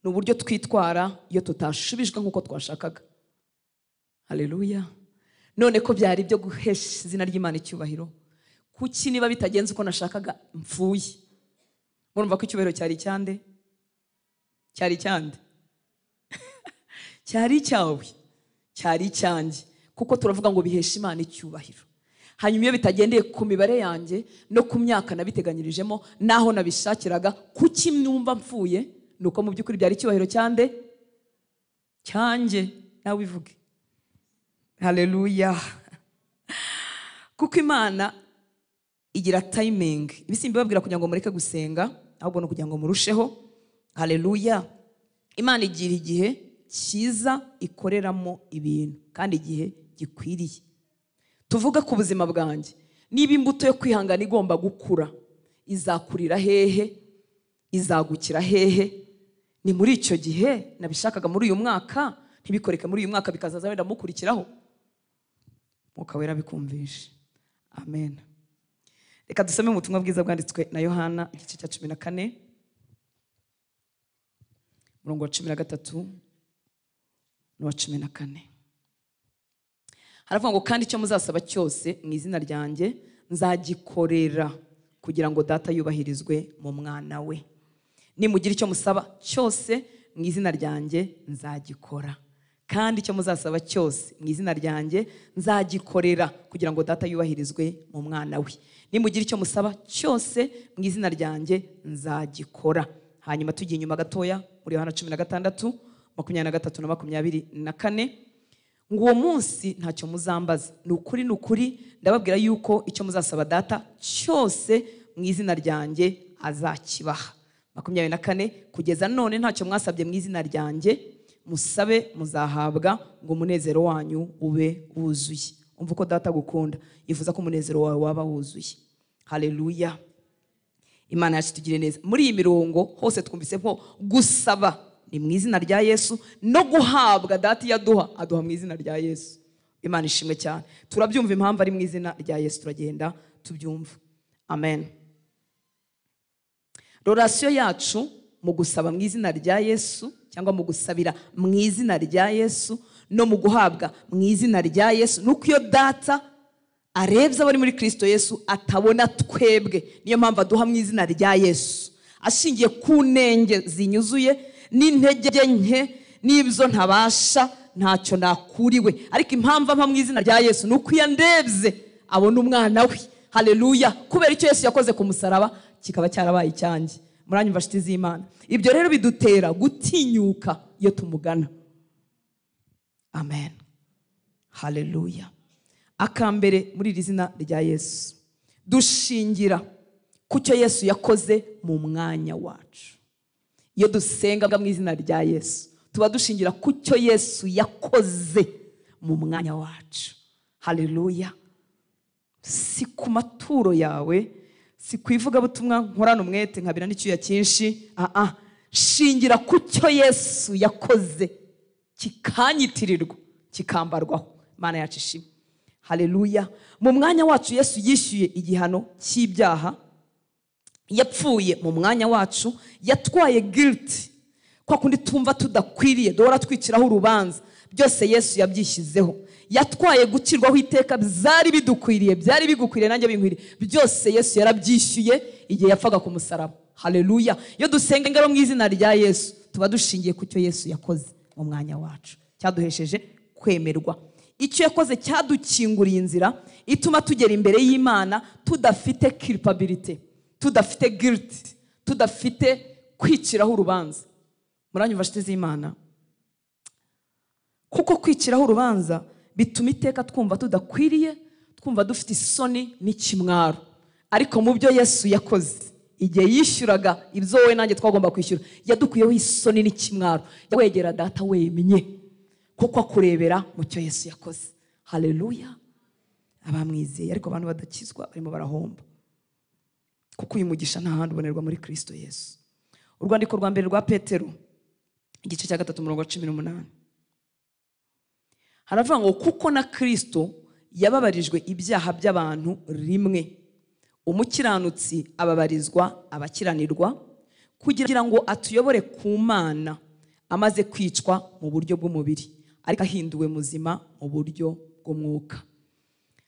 ni uburyo twitwara iyo tutashubijwe nk'uko twashakaga. Haleluya. None ko byari ibyo guhesha izina ry'Imana icyubahiro, kuki niba bitagenze uko nashakaga mpfuye? Murumva ko icyubahiro cyari icyande? Cyari icyande? Cyari icyawe, cyari icyanjye, kuko turavuga ngo bihesha Imana icyubahiro. Hanyuma iyo bitagendeye ku mibare yanjye no ku myaka nabiteganyirijemo naho nabishakiraga, kuki numva mpfuye? Nuko mu by'ukuri byari icyubahiro cyande? Cyanjye. Nawe ubivuge. Haleluya. Kuko Imana igira timing. Ibi simbibabwira kugira ngo mureke gusenga, ahubwo no kugira ngo murusheho. Haleluya. Imana igira igihe cyiza ikoreramo ibintu, kandi igihe gikwiriye. Tuvuga ku buzima bwanjye, niba imbuto yo kwihangana igomba gukura, izakurira hehe? Izagukira hehe? Ni muri icyo gihe nabishakaga muri uyu mwaka, ntibikoreke muri uyu mwaka, bikazaza wenda mukurikiraho. Mwuka Wera bikumvishe. Amen. Reka dusome mu butumwa bwiza bwanditswe na Yohana igice cya 14 umurongo wa 13 n'uwa 14. Haravuga ngo kandi icyo muzasaba cyose mu izina ryanjye nzagikorera, kugira ngo Data yubahirizwe mu mwana we. Nimugira icyo musaba cyose mu izina ryanjye nzagikora. Kandi icyo muzasaba cyose mu izina ryanjye nzagikorera, kugira ngo Data yubahirizwe mu mwana we. Nimugira icyo musaba cyose mu izina ryanjye nzagikora. Hanyuma tugiye inyuma gatoya muri Yohana 16 23 na 24, ngo uwo munsi ntacyo muzambaza. Ni ukuri, ni ukuri ndababwira yuko icyo muzasaba Data cyose mu izina ryanjye azakibaha. 24, kugeza none ntacyo mwasabye mu izina ryanjye, musabe muzahabwa, ngo umunezero wanyu ube wuzuye. Umva uko Data agukunda, yifuza ko umunezero wawe waba wuzuye. Haleluya. Imana yacu tugire neza. Muri iyi mirongo hose twumvise ko gusaba ni mu izina rya Yesu, no guhabwa Data yaduha aduha mu izina rya Yesu. Imana ishimwe cyane. Turabyumva impamvu ari mu izina rya Yesu, turagenda tubyumva. Amen. Relation yacu mu gusaba mu izina rya Yesu, cyangwa mu gusabira mu izina rya Yesu, no mu guhabwa mu izina rya Yesu, nuko iyo Data arebye abari muri Kristo Yesu atabona twebwe. Niyo mpamvu aduha mu izina rya Yesu, ashingiye ku nenge zinyuzuye n'intege nke n'ibyo ntabasha, ntacyo nakuriwe. Ariko impamvu ampa mu izina rya Yesu nuko iyo andebye abona umwana we. Haleluya. Kubera icyo Yesu yakoze ku musaraba kikaba cyarabaye icyanjye. Muranyumva nshuti z'Imana? Ibyo rero bidutera gutinyuka iyo tumugana. Amen. Haleluya. Akambere muri iri zina rya Yesu, dushingira ku cyo Yesu yakoze mu mwanya wacu. Iyo dusenga mu izina rya Yesu, tuba dushingira ku cyo Yesu yakoze mu mwanya wacu. Haleluya. Si ku maturo yawe, si ku ivugabutumwa nkorana umwete nkabira n'icyuya cyinshi. Shingira ku cyo Yesu yakoze, kikanyitirirwa, kikambarwaho. Imana yacu ishimwe. Haleluya. Mu mwanya wacu Yesu yishyuye igihano cy'ibyaha, yapfuye mu mwanya wacu, yatwaye guilt, kwa kundi tumva tudakwiriye, duhora twiciraho urubanza, byose Yesu yabyishyizeho. Yatwaye gucirwaho iteka byari bidukwiriye, byari bigukwiriye nanjye binkwiriye. Byose Yesu yarabyishyuye igihe yapfaga ku musaraba. Haleluya. Iyo dusenga ingaro mu izina rya Yesu, tuba dushingiye ku cyo Yesu yakoze mu mwanya wacu, cyaduhesheje kwemerwa. Icyo yakoze cyadukinguriye inzira ituma tugera imbere y'Imana tudafite culpability, tudafite guilt, tudafite kwiciraho urubanza. Muranyumva nshuti z'Imana? Kuko kwiciraho urubanza bituma iteka twumva tudakwiriye, twumva dufite isoni n'ikimwaro. Ariko mu byo Yesu yakoze igihe yishyuraga ibyo wowe nanjye twagomba kwishyura, yadukuyeho isoni n'ikimwaro. Wegera data wemye, kuko akurebera mu cyo Yesu yakoze. Haleluya. Abamwizeye, ariko abantu badakizwa barimo barahomba, kuko uyu mugisha nta handi ubonerwa muri Kristo Yesu. Urwandiko rwa mbere rwa Petero igice cya 3 umurongo wa 18 haravuga ngo kuko na Kristo yababarijwe ibyaha by'abantu rimwe, umukiranutsi ababarizwa abakiranirwa, kugira ngo atuyobore ku Mana, amaze kwicwa mu buryo bw'umubiri, ariko ahinduwe muzima mu buryo bw'umwuka.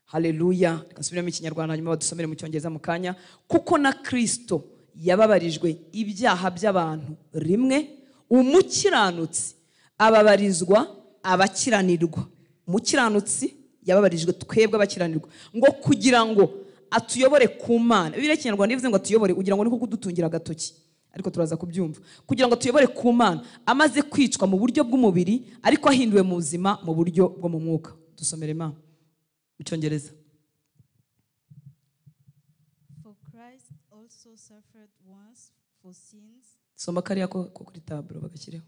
Haleluya. Reka nsubiremo ikinyarwanda hanyuma badusomere mu cyongereza mu kanya. Kuko na Kristo yababarijwe ibyaha by'abantu rimwe, umukiranutsi ababarizwa abakiranirwa. Umukiranutsi yababarijwe twebwe abakiranirwa, ngo kugira ngo atuyobore ku Mana. Bibiliya y'ikinyarwanda ivuze ngo atuyobore, ugira ngo ni ko kudutungira agatoki, ariko turaza kubyumva. Kugira ngo atuyobore ku Mana, amaze kwicwa mu buryo bw'umubiri, ariko ahinduwe mu buzima mu buryo bwo mu mwuka. Dusomere ma mu cyongereza. For Christ also suffered once for sins. Soma kariya ko kuri taburo bagashyireho.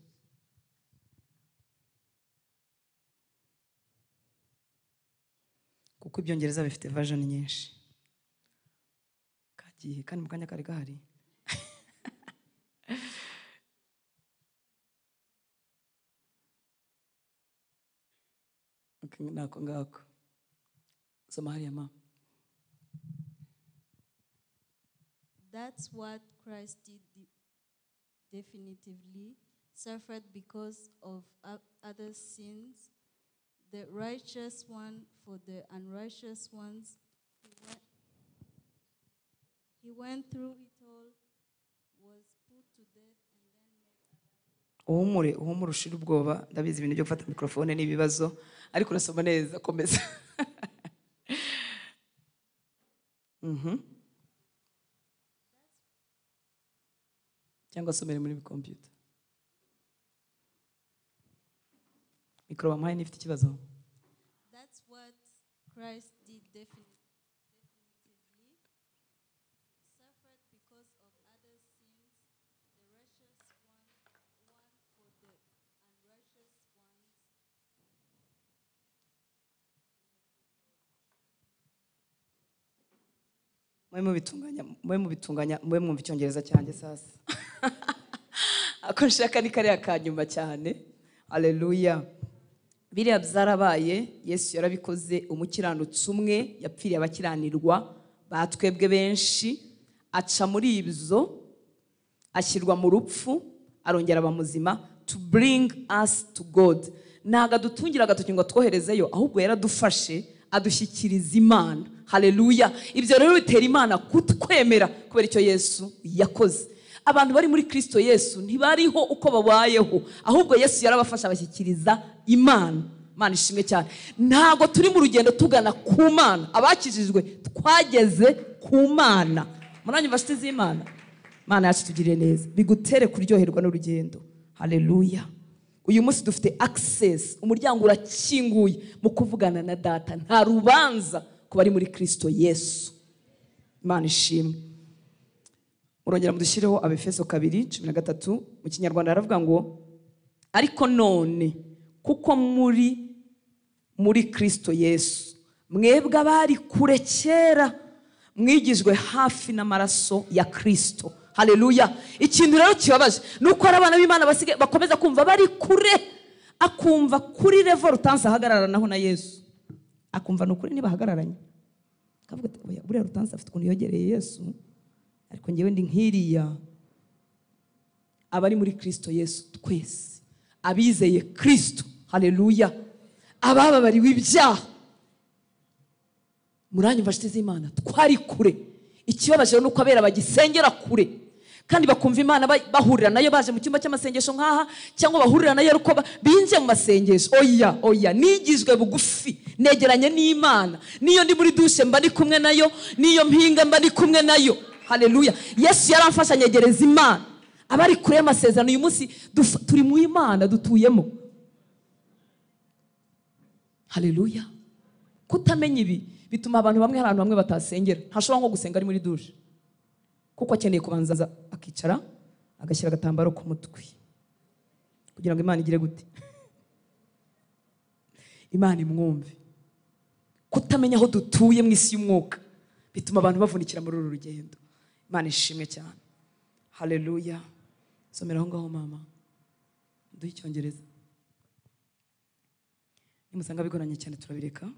Kuko ibyongereza bifite version nyinshi. Kagiye kandi mu kanya kari gahari. Okay, nako ngako. Soma hariya ma. That's what Christ did definitively, suffered because of other sins, the righteous one for the unrighteous ones. He went through it all, was put to death, and then made Uhumure, uhumure ushire ubwoba. Ndabizi ibintu byo gufata microphone n'ibibazo, ariko urasoma neza, komeza. Cyangwa somere muri computer. Mikoro bamuhaye n'ifite ikibazo. That's what Christ did definitively, suffered because of other sins, the righteous one for the unrighteous ones. Mwe mubitunganya, mwe mwumva icyongereza cyanjye sasa. Ako nshaka ni kariya ka nyuma cyane. Haleluya. Biriya byarabaye, Yesu yarabikoze. Umukiranutsi umwe yapfiriye abakiranirwa batwebwe benshi, aca muri ibyo, ashyirwa mu rupfu, arongera aba muzima, to bring us to God. Ntabwo adutungira agatoki ngo atwoherezeyo, ahubwo yaradufashe adushyikiriza Imana. Haleluya. Ibyo rero bitera Imana kutwemera kubera icyo Yesu yakoze. Abantu bari muri Kristo Yesu ntibariho uko babayeho, ahubwo Yesu yarabafasha abashyikiriza Imana. Imana ishimwe cyane. Ntabwo turi mu rugendo tugana ku Mana, abakijijwe twageze ku Mana. Muranyumva nshuti z'Imana? Imana yacu tugirire neza, bigutere kuryoherwa n'urugendo. Haleluya. Uyu munsi dufite access, umuryango urakinguye mu kuvugana na data. Nta rubanza ku bari muri Kristo Yesu. Imana ishimwe. Urongera mudushyireho Abefeso 2:13 mu kinyarwanda haravuga ngo ariko none kuko muri Kristo Yesu mwebwe abari kure kera mwigijwe hafi n'amaraso ya Kristo. Haleluya. Ikintu rero kibabaje nuko ari abana b'Imana basige bakomeza kumva bari kure, akumva kuri revoltance ahagararanaho na Yesu, akumva nukuri niba ahagararanye akavuga ati oya buriya Rutansi afite ukuntu yogereye Yesu, ariko ngewe ndi nkiriya. Abari muri Kristo Yesu twese abizeye Kristo, haleluya, Abababariwe ibyaha. Muranyumva nshuti z'Imana, twari kure. Ikibabaje nuko abera bagisengera kure kandi bakumva Imana bahurira nayo baje mu cyumba cy'amasengesho nkaha, cyangwa bahurira nayo ariko binje mu masengesho. Oya, oya, nigizwe bugufi, negeranye n'Imana. Niyo ndi muri dushe mba ndi kumwe nayo, niyo mpinga mba ndi kumwe nayo. Haleluya. Yesu yaramfasha nyegereza Imana. Abari kure y'amasezerano uyu munsi turi mu Imana, dutuyemo. Haleluya. Kutamenya ibi bituma abantu bamwe, hari ahantu bamwe batasengera. Ntashobora nko gusenga ari muri dushe, kuko akeneye kubanza akicara agashyira agatambaro ku mutwe kugira ngo Imana igire gute, Imana imwumve. Kutamenya aho dutuye mu isi y'umwuka bituma abantu bavunikira muri uru rugendo. Imana ishimwe cyane. Haleluya. Somera aho ngaho mama, duhe icyongereza. Nimusanga bigoranye cyane turabireka.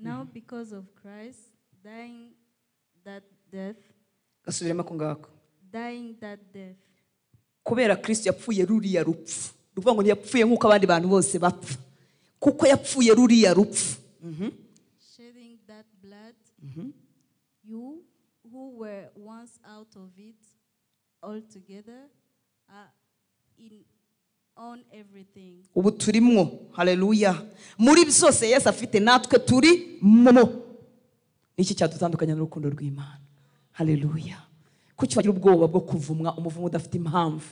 Now because of Christ dying that death, gasubiremo ako ngako. Dying that death. Kubera Kristo yapfuye ruriya rupfu. Ruvuga ngo ntiyapfuye nk'uko abandi bantu bose bapfa, kuko yapfuye ruriya rupfu. Shedding that blood, you who were once out of it altogether are in on everything. Ubu turimwo. Haleluya. Muri byose Yesu afite natwe turi mo. Niki cyadutandukanya n'urukundo rw'Imana? Haleluya. Kuki wagira ubwoba bwo kuvumwa umuvumo udafite impamvu?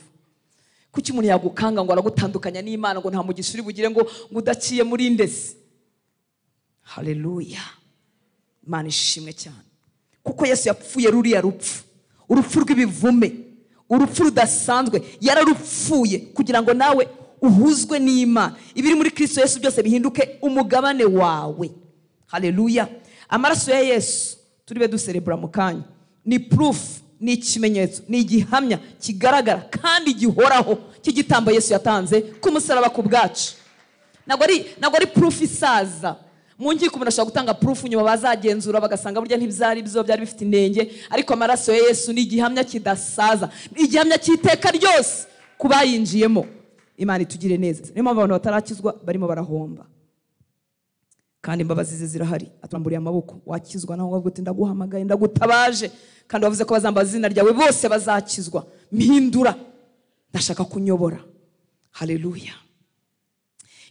Kuki umuntu yagukanga ngo aragutandukanya n'Imana, ngo nta mugisha uri bugire, ngo udaciye muri ndese? Haleluya. Imana ishimwe cyane. Kuko Yesu yapfuye ruriya rupfu, urupfu rw'ibivume, urupfu rudasanzwe, yararupfuye kugira ngo nawe uhuzwe n'Imana. Ibiri muri Kristo Yesu byose bihinduke umugabane wawe. Haleluya. Amaraso ya Yesu turibe duserebura mu kanya ni proof, ni ikimenyetso, ni igihamya kigaragara kandi gihoraho cy'igitambo Yesu yatanze ku musaraba ku bwacu. Ntabwo ari proof isaza. Mu nkiko umuntu ashobora gutanga proof nyuma bazagenzura bagasanga burya ntibyari byo, byari bifite inenge, ariko amaraso ya Yesu ni igihamya kidasaza, ni igihamya cy'iteka ryose ku bayinjiyemo. Imana itugire neza. Niyo mpamvu abantu batarakizwa barimo barahomba, kandi imbabazi ze zirahari. Atamburiye amaboko, wakizwa naho wavuga uti ndaguhamagaye, ndagutabaje, kandi wavuze ko bazambaza izina ryawe bose bazakizwa. Mpindura, ndashaka kunyobora. Haleluya.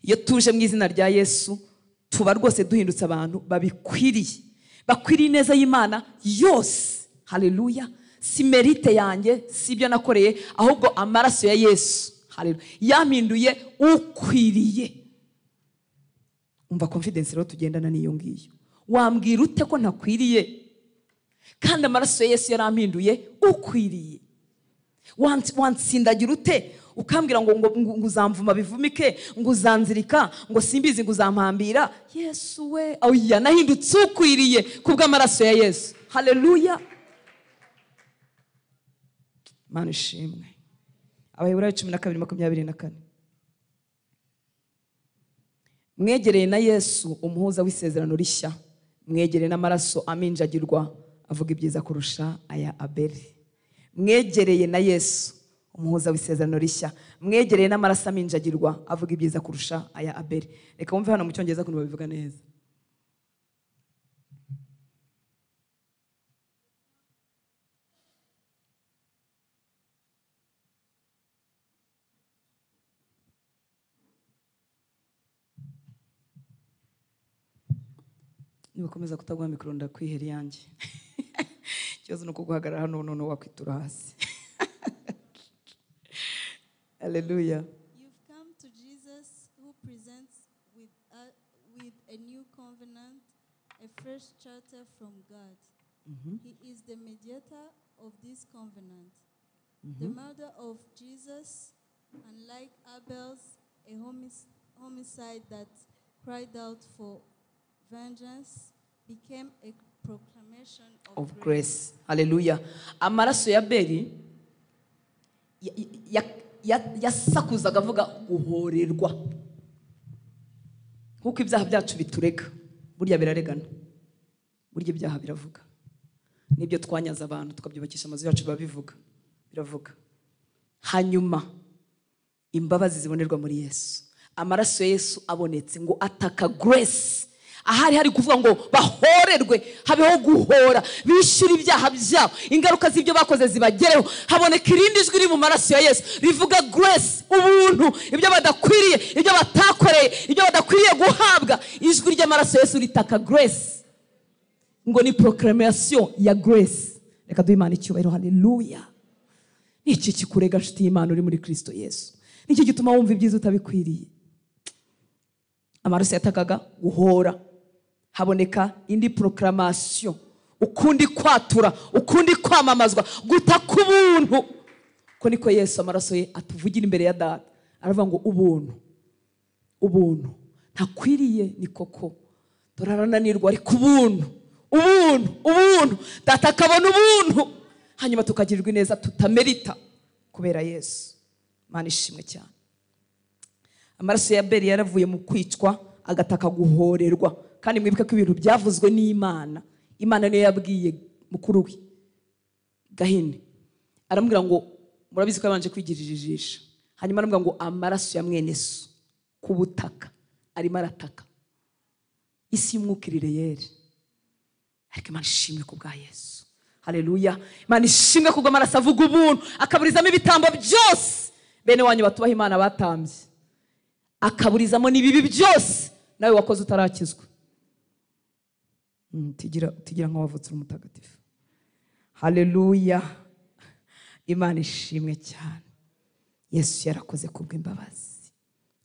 Iyo tuje mu izina rya Yesu tuba rwose duhindutse abantu babikwiriye, bakwiriye ineza y'Imana yose. Haleluya. Si merite yanjye, si ibyo nakoreye, ahubwo amaraso ya Yesu, haleluya, yampinduye ukwiriye. Umva confidence rero tugendana n'iyo ngiyo. Wambwira ute ko ntakwiriye kandi amaraso ya Yesu yarampinduye ukwiriye? Wansindagira ute ukambwira ngo uzamvuma bivumike, ngo uzanzirika, ngo simbizi, ngo uzampambira? Yesu we, oya, nahindutse ukwiriye kubw'amaraso ya Yesu. Haleluya. Imana ishimwe. Abaheburayo 12:24. Mwegereye na Yesu umuhuza w'isezerano rishya, mwegereye n'amaraso aminjagirwa avuga ibyiza kurusha aya Abeli. Mwegereye na Yesu umuhuza w'isezerano rishya, mwegereye n'amaraso aminjagirwa avuga ibyiza kurusha aya Abeli. Reka wumve hano mu cyongereza ukuntu babivuga neza. Nibakomeza kutaguha mikoro ndakwihera iyanjye. Ikibazo ni uko guhagarara hano none wakwitura hasi. Hallelujah. You've come to Jesus who presents with a new covenant, a fresh charter from God. He is the mediator of this covenant. The murder of Jesus, unlike Abel's, a homicide that cried out for vengeance, became a proclamation of grace. Hallelujah. Amaraso ya Abeli yasakuzaga avuga guhorerwa. Nkuko ibyaha byacu biturega, burya biraregana, burya ibyaha biravuga. Nibyo twanyaza abantu tukabyubakisha amazu yacu babivuga, biravuga. Hanyuma imbabazi zibonerwa muri Yesu, Amaraso ya Yesu abonetse ngo ataka grace. Ahari hari kuvuga ngo bahorerwe, habeho guhora, bishyura ibyaha byabo, ingaruka z'ibyo bakoze zibagereho. Haboneka irindi jwi riri mu maraso ya Yesu rivuga grace, ubuntu, ibyo badakwiriye, ibyo batakoreye, ibyo badakwiriye guhabwa. Ijwi ry'amaraso ya Yesu ritaka grace, ngo ni proclamation ya grace. Reka duhe Imana icyubahiro. Haleluya. Niki kikurega nshuti y'Imana uri muri Kristo Yesu? Niki gituma wumva ibyiza utabikwiriye? Amaraso yatakaga guhora, haboneka indi proclamation, ukundi kwatura, ukundi kwamamazwa, gutaka ubuntu. Ko niko Yesu amaraso ye atuvugira imbere ya Data, aravuga ngo ubuntu, ubuntu ntakwiriye ni koko, turarananirwa, ariko ubuntu, ubuntu, ubuntu. Data akabona ubuntu, hanyuma tukagirirwa ineza tutamerita kubera Yesu. Imana ishimwe cyane. Amaraso ya Abeli yaravuye mu kwicwa agataka guhorerwa. Kandi mwibuke ko ibintu byavuzwe n'Imana, Imana niyo yabwiye mukuru we Gahini, aramubwira ngo murabizi ko yabanje kwigirira ijisho, hanyuma aramubwira ngo amaraso ya mwene so ku butaka arimo arataka. Isi y'umwuka irereyeri. Ariko Imana ishimwe ku bwa Yesu. Haleluya. Imana ishimwe ku bw'amaraso avuga ubuntu, akaburizamo ibitambo byose bene wanyu batubaha Imana batambye, akaburizamo n'ibibi byose nawe wakoze utarakizwa. Tigira nk'uwavutse uri umutagatifu. Haleluya. Imana ishimwe cyane. Yesu yarakoze kubw'imbabazi.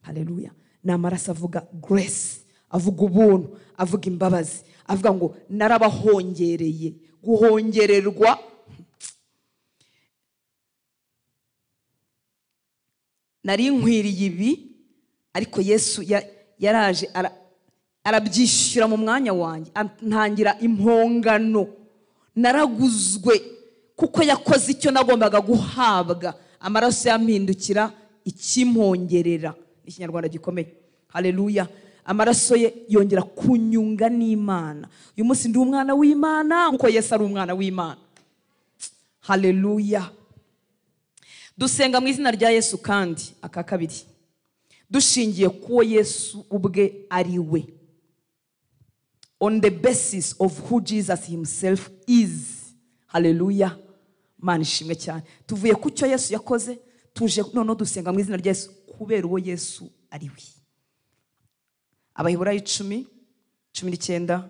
Haleluya. Ni amaraso avuga grace, avuga ubuntu, avuga imbabazi, avuga ngo narabahongereye. Guhongererwa, nari nkwiriye ibi, ariko Yesu yaraje arabyishyura mu mwanya wanjye, ntangira impongano, naraguzwe kuko yakoze icyo nagombaga guhabwa. Amaraso yampindukira ikimpongerera. Ikinyarwanda gikomeye. Haleluya. Amaraso ye yongera kunyunga n'Imana. Uyu munsi ndi umwana w'Imana nkuko Yesu ari umwana w'Imana. Haleluya. Dusenga mu izina rya Yesu kandi aka kabiri, dushingiye kuwo Yesu ubwe ari we. On the basis of who Jesus himself is. Haleluya. Imana ishimwe cyane. Tuvuye ku cyo Yesu yakoze, tuje none dusenga mu izina rya Yesu kubera uwo Yesu ari we. Abaheburayo 10, 19,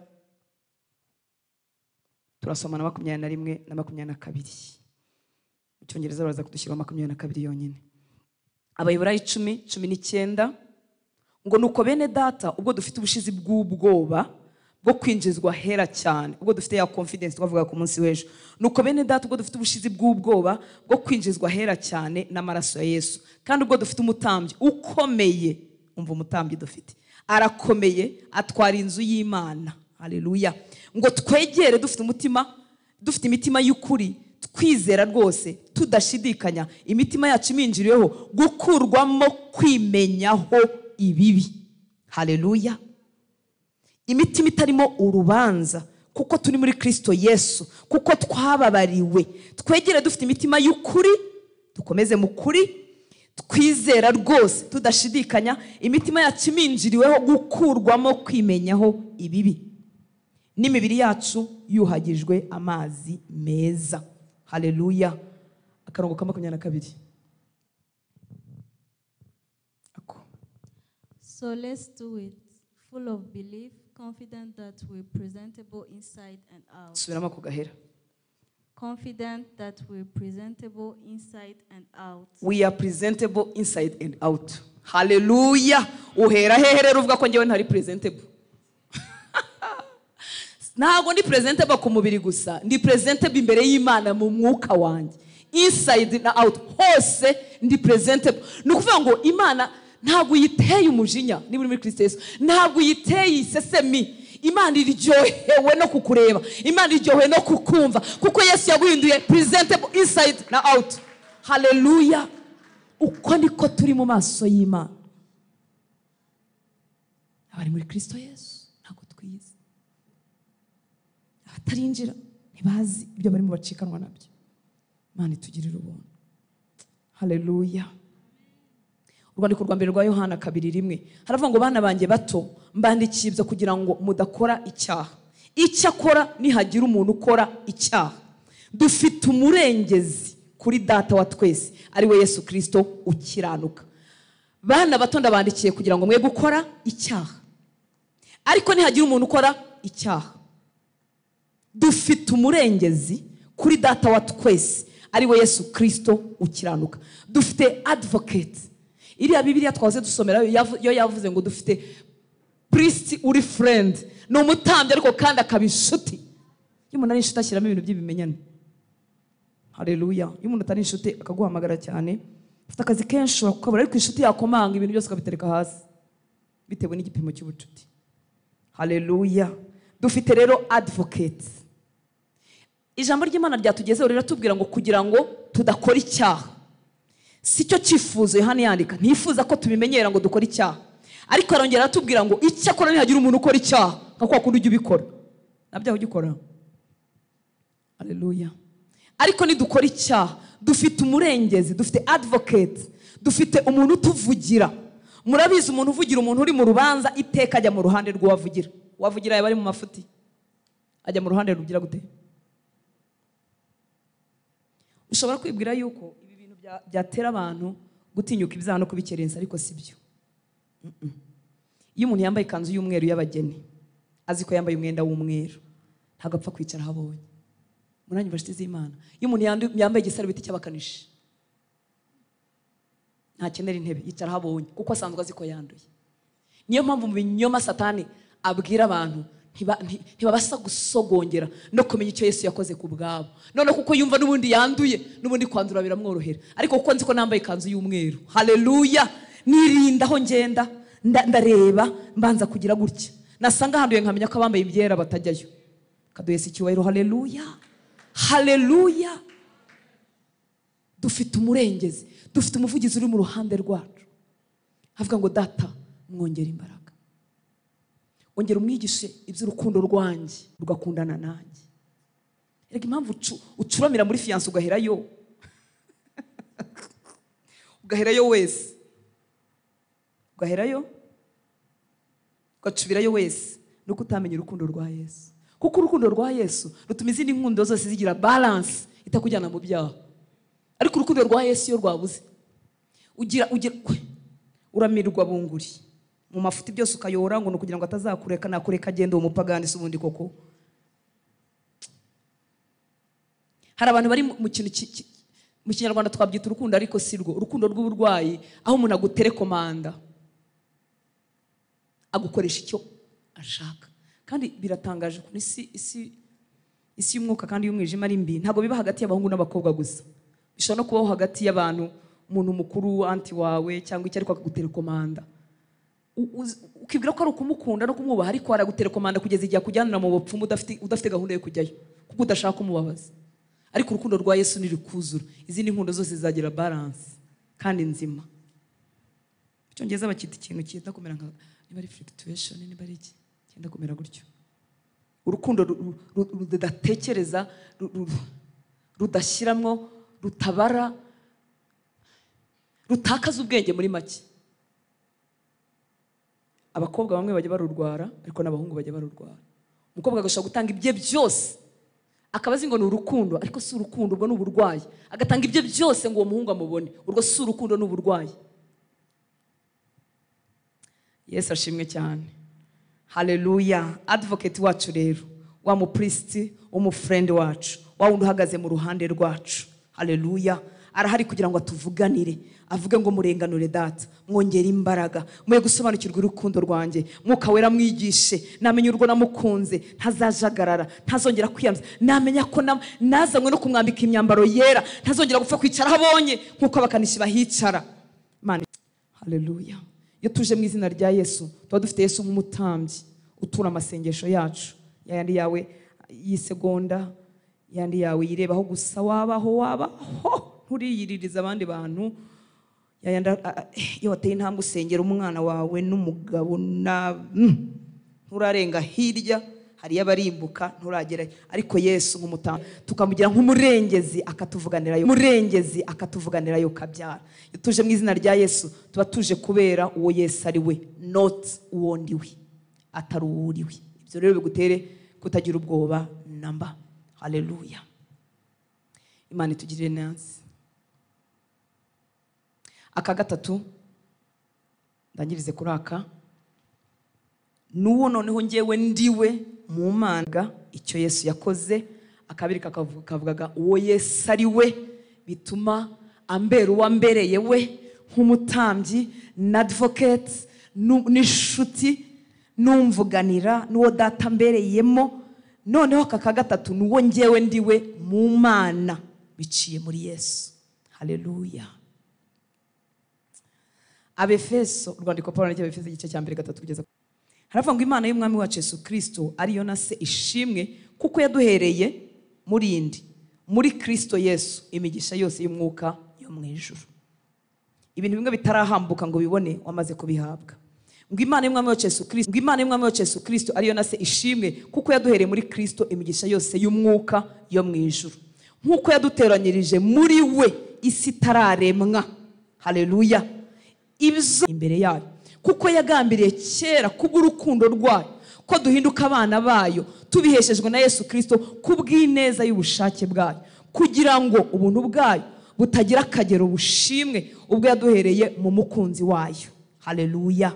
turasoma na 21 na 22. Mu Cyongereza baraza kudushyiraho 22 yonyine. Abaheburayo 10, 19 ngo nuko bene data, ubwo dufite ubushizi bw'ubwoba bwo kwinjizwa hera cyane, ubwo dufite ya confidence twavuga ku munsi w'ejo, nuko bene data ubwo dufite ubushizi bw'ubwoba bwo kwinjizwa hera cyane n'amaraso ya Yesu, kandi ubwo dufite umutambyi ukomeye, umva umutambyi dufite arakomeye, atwara inzu y'Imana. Haleluya. Ngo twegere dufite umutima, dufite imitima y'ukuri, twizera rwose tudashidikanya, imitima yacu iminjiriweho gukurwamo kwimenyaho ibibi. Haleluya. Imitima itarimo urubanza, kuko turi muri Kristo Yesu, kuko twababariwe. Twegere dufite imitima y'ukuri, dukomeze mu kuri, twizera rwose tudashidikanya, imitima yacu iminjiriweho gukurwamo kwimenyaho ibibi, n'imibiri yacu yuhagijwe amazi meza. Haleluya. Akarongo ka 22. Ako. So let's do it, full of belief, confident that we're presentable inside and out. Subiramo ako gahera. Confident that we're presentable inside and out. We are presentable inside and out. Hallelujah. Uhera hehe rero uvuga ko njyewe ntari presentable? Ntabwo ndi presentable ku mubiri gusa, ndi presentable imbere y'Imana mu mwuka wanjye. Inside na out, hose ndi presentable. Ni ukuvuga ngo Imana ntabwo uyiteye umujinya niba uri muri Kristo Yesu, ntabwo uyiteye isesemi. Imana iryohewe no kukureba, Imana iryohewe no kukumva, kuko Yesu yaguhinduye presentable inside na out. Hallelujah. Uko niko turi mu maso y'Imana. Abari muri Kristo Yesu ntabwo twize, abatarinjira ntibazi ibyo barimo bacikanwa nabyo. Imana itugirire ubuntu. Hallelujah. Urwandiko rwa mbere rwa Yohana 2:1 haravuga ngo bana banjye bato mbandikiye ibyo kugira ngo mudakora icyaha. Icyakora nihagira umuntu ukora icyaha, dufite umurengezi kuri data wa twese, ari we Yesu Kristo ukiranuka. Bana bato ndabandikiye kugira ngo mwe gukora icyaha. Ariko nihagira umuntu ukora icyaha, dufite umurengezi kuri data wa twese, ari we Yesu Kristo ukiranuka. Dufite advocate. Iriya Bibiliya twahoze dusomera yo yavuze ngo dufite priest uri friend, ni umutambyi ariko kandi akaba inshuti. Iyo umuntu ari inshuti ashyiramo ibintu by'ibimenyane. Haleluya. Iyo umuntu atari inshuti akaguhamagara cyane, ufite akazi kenshi ushobora, ariko inshuti yakomanga ibintu byose ukabitereka hasi bitewe n'igipimo cy'ubucuti. Haleluya. Dufite rero advocate. Ijambo ry'Imana ryatugezeho riratubwira ngo kugira ngo tudakora icyaha. Si cyo cyifuzo Yohana yandika, ntifuza ko tubimenyera ngo dukore icyaha, ariko arongera aratubwira ngo icyakora nihagira umuntu ukora icyaha, nka kwa kundi ujya ubikora, nabyaho ugikora. Haleluya. Ariko nidukora icyaha, dufite umurengezi, dufite advocate, dufite umuntu utuvugira. Murabizi umuntu uvugira umuntu uri mu rubanza iteka ajya mu ruhande rw'uwavugira. Uwavugira yaba ari mu mafuti, ajya mu ruhande rugira gute? Ushobora kwibwira yuko ibi bintu byatera abantu gutinyuka ibyaha no kubikerensa, ariko si byo. Iyo umuntu yambaye ikanzu y'umweru y'abageni, azi ko yambaye umwenda w'umweru, ntabwo apfa kwicara aho abonye. Muranyumva nshuti z'Imana? Iyo umuntu yambaye igisarubeti cy'abakanishi, ntakenera intebe, yicara aho abonye kuko asanzwe azi ko yanduye. Niyo mpamvu mu binyoma Satani abwira abantu ntibabasa gusogongera no kumenya icyo Yesu yakoze ku bwabo. None kuko yumva n'ubundi yanduye, n'ubundi kwandura biramworohera. Ariko kuko nzi ko nambaye ikanzu y'umweru, haleluya, nirinda aho ngenda, ndareba mbanza kugira gutya, nasanga handuye nkamenya ko abambaye ibyera batajyayo. Kaduhese icyubahiro. Haleluya, haleluya. Dufite umurengezi, dufite umuvugizi uri mu ruhande rwacu. Avuga ngo data mwongere imbaraga, ongera umwigishe iby'urukundo rwanjye rugakundana nanjye. Erega impamvu ucuramira muri fiance ugaherayo ugaherayo wese, ugaherayo ugacubirayo wese, nuko utamenya urukundo rwa Yesu. Kuko urukundo rwa Yesu rutuma izindi nkundo zose zigira balance itakujyana mu byaha. Ariko urukundo rwa Yesu iyo rwabuze, ugira uramirwa bunguri mu mafuti byose ukayora ngo nukugira ngo atazakureka, nakureka agende uwo mupagani se ubundi koko. Hari abantu bari mu kintu mu Kinyarwanda twabyita urukundo, ariko si rwo, urukundo rw'uburwayi, aho umuntu aguterekomanda agukoresha icyo ashaka. Kandi biratangaje ku isi isi y'umwuka kandi y'umwijima ari mbi. Ntabwo biba hagati y'abahungu n'abakobwa gusa, bishobora no kubaho hagati y'abantu, umuntu mukuru anti wawe cyangwa icyo, ariko akaguterekomanda. Ukibwira ko ari ukumukunda no kumwubaha, ariko araguterekomanda kugeza igihe akujyanira mu bupfumu udafite gahunda yo kujyayo kuko udashaka kumubabaza. Ariko urukundo rwa Yesu nirikuzura, izindi nkundo zose zizagira balance kandi nzima. Icyongereza bakita ikintu cyita kumera nka niba ari fluctuation, niba ari iki cyenda kumera gutyo. Urukundo rudatekereza, rudashyiramo, rutabara, rutakaza ubwenge muri make. Abakobwa bamwe bajya barurwara, ariko n'abahungu bajya barurwara. Umukobwa agashobora gutanga ibye byose, akaba azi ngo ni urukundo, ariko si urukundo, ubwo ni uburwayi. Agatanga ibye byose ngo uwo muhungu amubone, urwo si urukundo, ni uburwayi. Yesu ashimwe cyane. Haleluya. Advocate wacu rero, wa mupristi, umufriend wacu, wa wundi uhagaze mu ruhande rwacu. Haleluya. Arahari kugira ngo atuvuganire, avuge ngo murenganure data, mwongere imbaraga, muye gusobanukirwa urukundo rwanjye, Mwuka Wera mwigishe, namenye urwo namukunze, ntazajagarara, ntazongera kwiyamza, namenya ko nazanywe no kumwambika imyambaro yera, ntazongera gupfa kwicara abonye nkuko abakanishi bahicara. Imana. Haleluya. Iyo tuje mu izina rya Yesu, tuba dufite Yesu nk'umutambyi utura amasengesho yacu, yandi yawe yisegonda, yandi yawe yirebaho gusa, wabaho wabaho nturiyiririza abandi bantu. Iyo wateye intambwe usengera umwana wawe n'umugabo na nturarenga hirya, Hari abarimbuka nturagerayo, ariko Yesu nk'umutambyi tukamugira nk'umurengezi akatuvuganirayo, murengezi akatuvuganirayo kabyara. Iyo tuje mu izina rya Yesu tuba tuje kubera uwo Yesu ari we, not uwo ndi we, atari uwo uri we. Ibyo rero bigutere kutagira ubwoba namba. Haleluya, Imana itugirire neza. Aka gatatu ndangirize kuri aka, nuwo noneho ngewe ndiwe mu Mana, icyo Yesu yakoze. Akabiri kavugaga uwo Yesu ari we, bituma ambera uwo ambereye we nk'umutambyi na advocate n'inshuti numvuganira n'uwo data mbereyemo. Noneho aka gatatu nuwo ngewe ndiwe mu Mana biciye muri Yesu. Haleluya. Abefeso, urwandiko Paulo yandikiye Abefeso igice cya 1 3 kugeza haravuga ngo Imana y'Umwami wacu Yesu Kristo ariyo na se ishimwe, kuko yaduhereye muri indi muri Kristo Yesu imigisha yose y'umwuka yo mu ijuru. Ibintu bimwe bitarahambuka ngo bibone wamaze kubihabwa. Ngo Imana y'Umwami wacu Yesu Kristo, ngo Imana y'Umwami wacu Yesu Kristo ariyo na se ishimwe, kuko yaduhereye muri Kristo imigisha yose y'umwuka yo mu ijuru, nkuko yaduteranyirije muri we isi itararemwa. Haleluya. Ibyo imbere yayo, kuko yagambiriye kera kubw'urukundo rwayo ko duhinduka abana bayo tubiheshejwe na Yesu Kristo kubw'ineza y'ubushake bwayo, kugira ngo ubuntu bwayo butagira akagero bushimwe ubwo yaduhereye mu mukunzi wayo. Haleluya.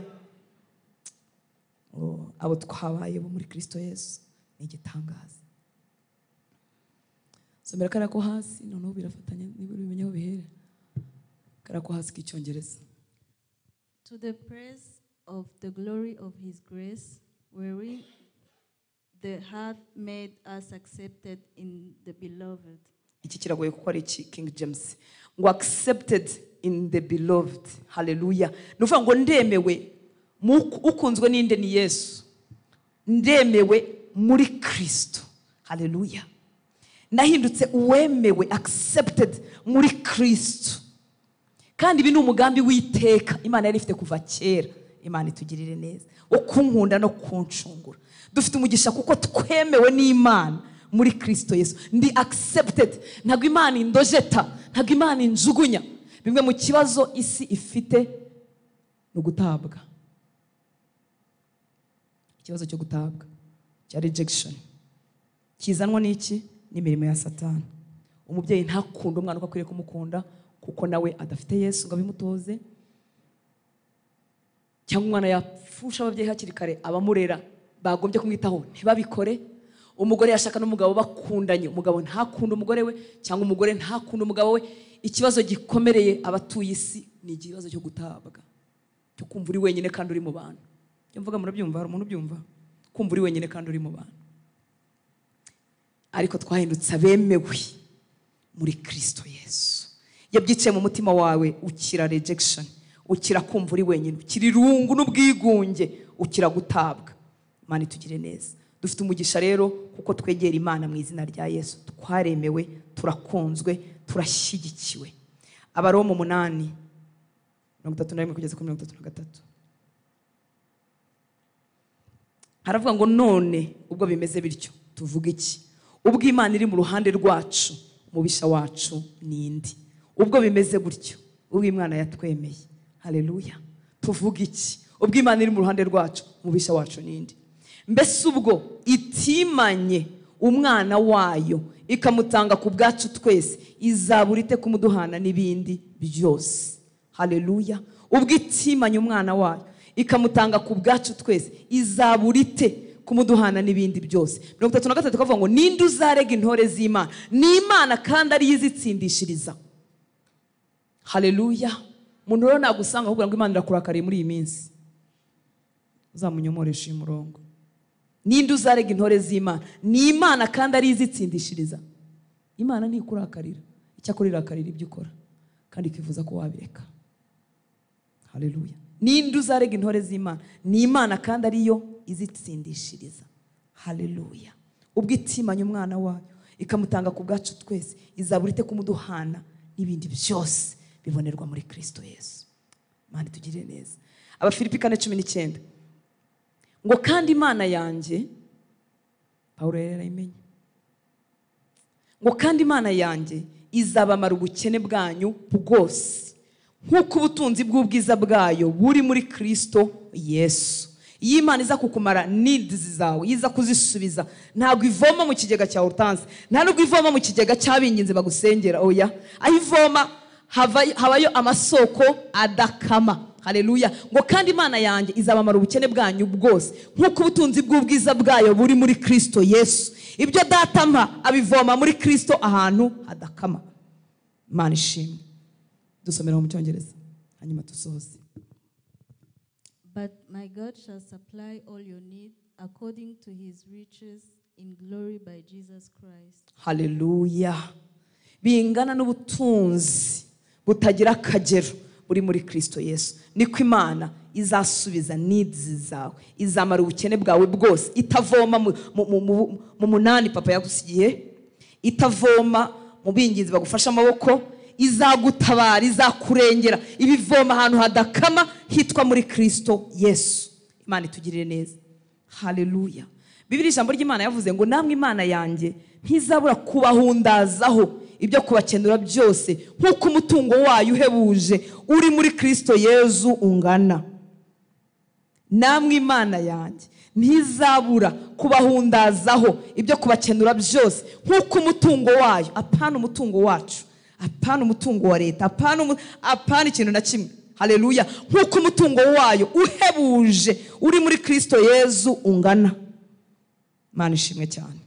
Abo twabaye bo muri Kristo Yesu ni igitangaza. Somera kariya ko hasi, noneho birafatanya niba ubimenye aho bihere. Kariya ko hasi k'icyongereza. To the praise of the glory of his grace, wherein the hath made us accepted in the beloved. Iki kiragoye kuko ari iki King James. Ngo accepted in the beloved. Haleluya. Nuvuga ngo ndemewe, ukunzwe ninde? Ni Yesu. Ndemewe muri Kristo. Haleluya. Nahindutse uwemewe, accepted muri Kristo. Kandi ibi ni umugambi w'iteka Imana yari ifite kuva kera. Imana itugirire neza wo kunkunda no kuncungura. Dufite umugisha kuko twemewe n'Imana muri Kristo Yesu. Ndi accepted. Ntabwo Imana indojeta, ntabwo Imana injugunya. Bimwe mu kibazo isi ifite ni ugutabwa. Ikibazo cyo gutabwa cya rejection kizanwa n'iki? N'imirimo ya Satani. Umubyeyi ntakunda umwana uko akwiriye kumukunda, kuko nawe adafite Yesu ngo abimutoze, cyangwa umwana yapfusha ababyeyi hakiri kare, abamurera bagombye kumwitaho ntibabikore. Umugore yashaka n'umugabo bakundanye, umugabo ntakunda umugore we, cyangwa umugore ntakunda umugabo we. Ikibazo gikomereye abatuye isi ni ikibazo cyo gutabwa, cyo kumva uri wenyine kandi uri mu bantu. Iyo mvuga murabyumva? Hari umuntu ubyumva? Kumva uri wenyine kandi uri mu bantu. Ariko twahindutse abemewe muri Kristo Yesu. Yabyicaye mu mutima wawe, ukira rejection, ukira kumva uri wenyine, ukira irungu n'ubwigunge, ukira gutabwa. Imana itugire neza. Dufite umugisha rero kuko twegera Imana mu izina rya Yesu. Twaremewe, turakunzwe, turashyigikiwe. Abaroma 8 31 kugeza kuri 33. Haravuga ngo none ubwo bimeze bityo tuvuga iki? Ubwo Imana iri mu ruhande rwacu, umubisha wacu nindi. Ubwo bimeze gutyo, ubwo Imana yatwemeye. Haleluya. Tuvuga iki? Ubwo Imana iri mu ruhande rwacu, umubisha wacu nindi. Mbese ubwo itimanye umwana wayo ikamutanga ku bwacu twese, izabura ite kumuduhana n'ibindi byose? Haleluya. Ubwo itimanye umwana wayo ikamutanga ku bwacu twese, izabura ite kumuduhana n'ibindi byose? 33 kavuga ngo ninde uzarega intore z'Imana? Ni Imana kandi ari izitsindishiriza. Haleluya. Umuntu rero nagusanga ahubwo ngo Imana irakurakariye muri iyi minsi, uzamunyomoresha uyu murongo. Ninde uzarega intore z'Imana? Ni Imana kandi ari izitsindishiriza. Imana ntikurakarira, icyakora irakarira ibyo ukora kandi ikifuza ko wabireka. Haleluya. Ninde uzarega intore z'Imana? Ni Imana kandi ariyo izitsindishiriza. Haleluya. Ubwo itimanye umwana wayo ikamutanga ku bwacu twese, izabura ite kumuduhana n'ibindi byose bibonerwa muri Kristo Yesu? Imana itugirire neza. Abafilipi 4:19 ngo kandi Imana yanjye Pawulo yari yarayimenye. Ngo kandi Imana yanjye izabamara ubukene bwanyu bwose nk'uko ubutunzi bw'ubwiza bwayo buri muri Kristo Yesu. Iyo Imana iza kukumara needs zawe, iza kuzisubiza, ntabwo ivoma mu kigega cya Hortense, nta nubwo ivoma mu kigega cy'abinginzi bagusengera, oya. Aho ivoma habayo amasoko adakama. Haleluya. Ngo kandi Imana yanjye izabamara ubukene bwanyu bwose nk'uko ubutunzi bw'ubwiza bwayo buri muri Kristo Yesu. Ibyo Data ampa abivoma muri Kristo ahantu hadakama. Imana ishimwe. Dusomera mu Cyongereza hanyuma dusoze. But my God shall supply all your need according to his riches in glory by Jesus Christ. Haleluya. Bingana n'ubutunzi butagira akagero buri muri Kristo Yesu. Niko Imana izasubiza needs zawe, izamara ubukene bwawe bwose, itavoma mu munani papa yagusigiye, itavoma mu binginzi bagufasha amaboko, izagutabara, izakurengera, ibivoma ahantu hadakama hitwa muri Kristo Yesu. Imana itugirire neza. Haleluya. Bibiliya ijambo ry'Imana yavuze ngo namwe Imana yanjye ntizabura kubahundazaho ibyo kubakenura byose nk'uko umutungo wayo uhebuje uri muri Kristo Yesu ungana. Namwe Imana yanjye ntizabura kubahundazaho ibyo kubakenura byose nk'uko umutungo wayo, apana umutungo wacu, apana umutungo wa leta, apana ikintu na kimwe. Haleluya. Nk'uko umutungo wayo uhebuje uri muri Kristo Yesu ungana. Imana ishimwe cyane.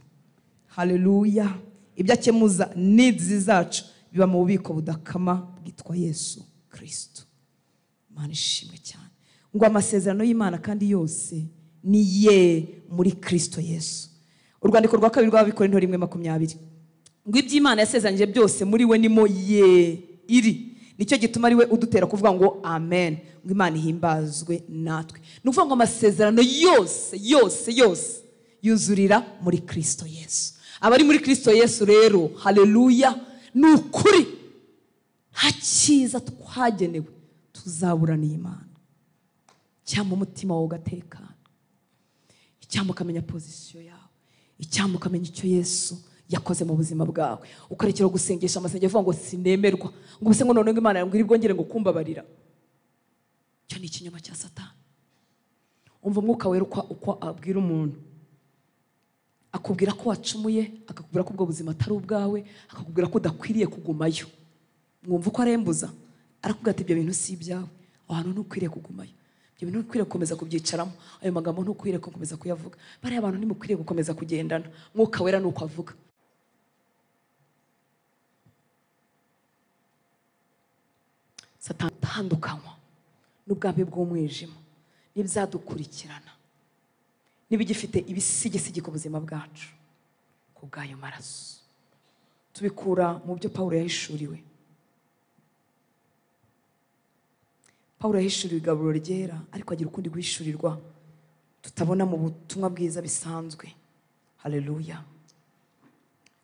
Haleluya. Ibyo akemuza needs zacu biba mu bubiko budakama bwitwa Yesu Kristo. Imana ishimwe cyane. Ngo amasezerano y'Imana kandi yose ni ye muri Kristo Yesu. Urwandiko rwa kabiri rw'Abikorinto 1:20. Ngo iby'Imana yasezeranyije byose muri we nimo ye iri. Nicyo gituma ari we udutera kuvuga ngo amen, ngo Imana ihimbazwe natwe. Ni ukuvuga ngo amasezerano yose yose yose yuzurira muri Kristo Yesu. Abari muri Kristo Yesu rero, haleluya, ni ukuri nta cyiza twagenewe tuzaburana Imana. Cyangwa umutima wawe ugatekana, cyangwa ukamenya pozisiyo yawe, cyangwa ukamenya icyo Yesu yakoze mu buzima bwawe, ukarekera gusengesha amasengesho avuga ngo sinemerwa, ngo ubuse ngo none ngo Imana yambwira ibwongere ngo kumbabarira. Icyo ni ikinyoma cya Satani. Umva Umwuka Wera uko abwira umuntu. Akubwira ko wacumuye, akakubwira ko ubwo buzima atari ubwawe, akakubwira ko udakwiriye kugumayo. Mwumva uko arembuza, arakubwira ati ibyo bintu si ibyawe, aho hantu ntukwiriye kugumayo, ibyo bintu ntukwiriye gukomeza kubyicaramo, ayo magambo ntukwiriye gukomeza kuyavuga, bariya abantu ntimukwiriye gukomeza kugendana. Mwuka Wera nuko avuga. Satani atandukanywa n'ubwami bw'umwijima n'ibyadukurikirana n'ibigifite ibisigisigi ku buzima bwacu ku bw'ayo maraso. Tubikura mu byo Pawulo yahishuriwe. Pawulo yahishuriwe igaburo ryera, ariko agira ukundi guhishurirwa tutabona mu butumwa bwiza bisanzwe. Haleluya.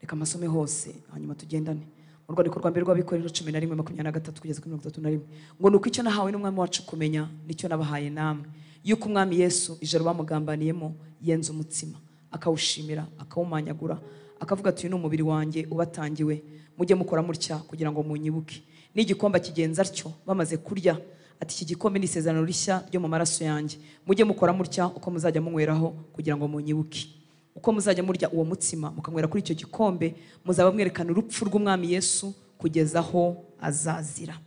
Reka amasome hose hanyuma tugendane. Mu rwandiko rwa mbere rw'Abikorinto 11:23 kugeza kuri 31, ngo nuko icyo nahawe n'Umwami wacu kumenya nicyo nabahaye namwe, yuko Umwami Yesu ijoro bamugambaniyemo yenze umutsima akawushimira akawumanyagura akavuga ati uyu ni umubiri wanjye ubatangiwe, mujye mukora mutya kugira ngo munyibuke. N'igikombe kigenza atyo bamaze kurya ati iki gikombe ni isezerano rishya ryo mu maraso yanjye, mujye mukora mutya uko muzajya munyweraho kugira ngo munyibuke. Uko muzajya murya uwo mutsima mukanywera kuri icyo gikombe, muzaba mwerekana urupfu rw'Umwami Yesu kugeza aho azazira.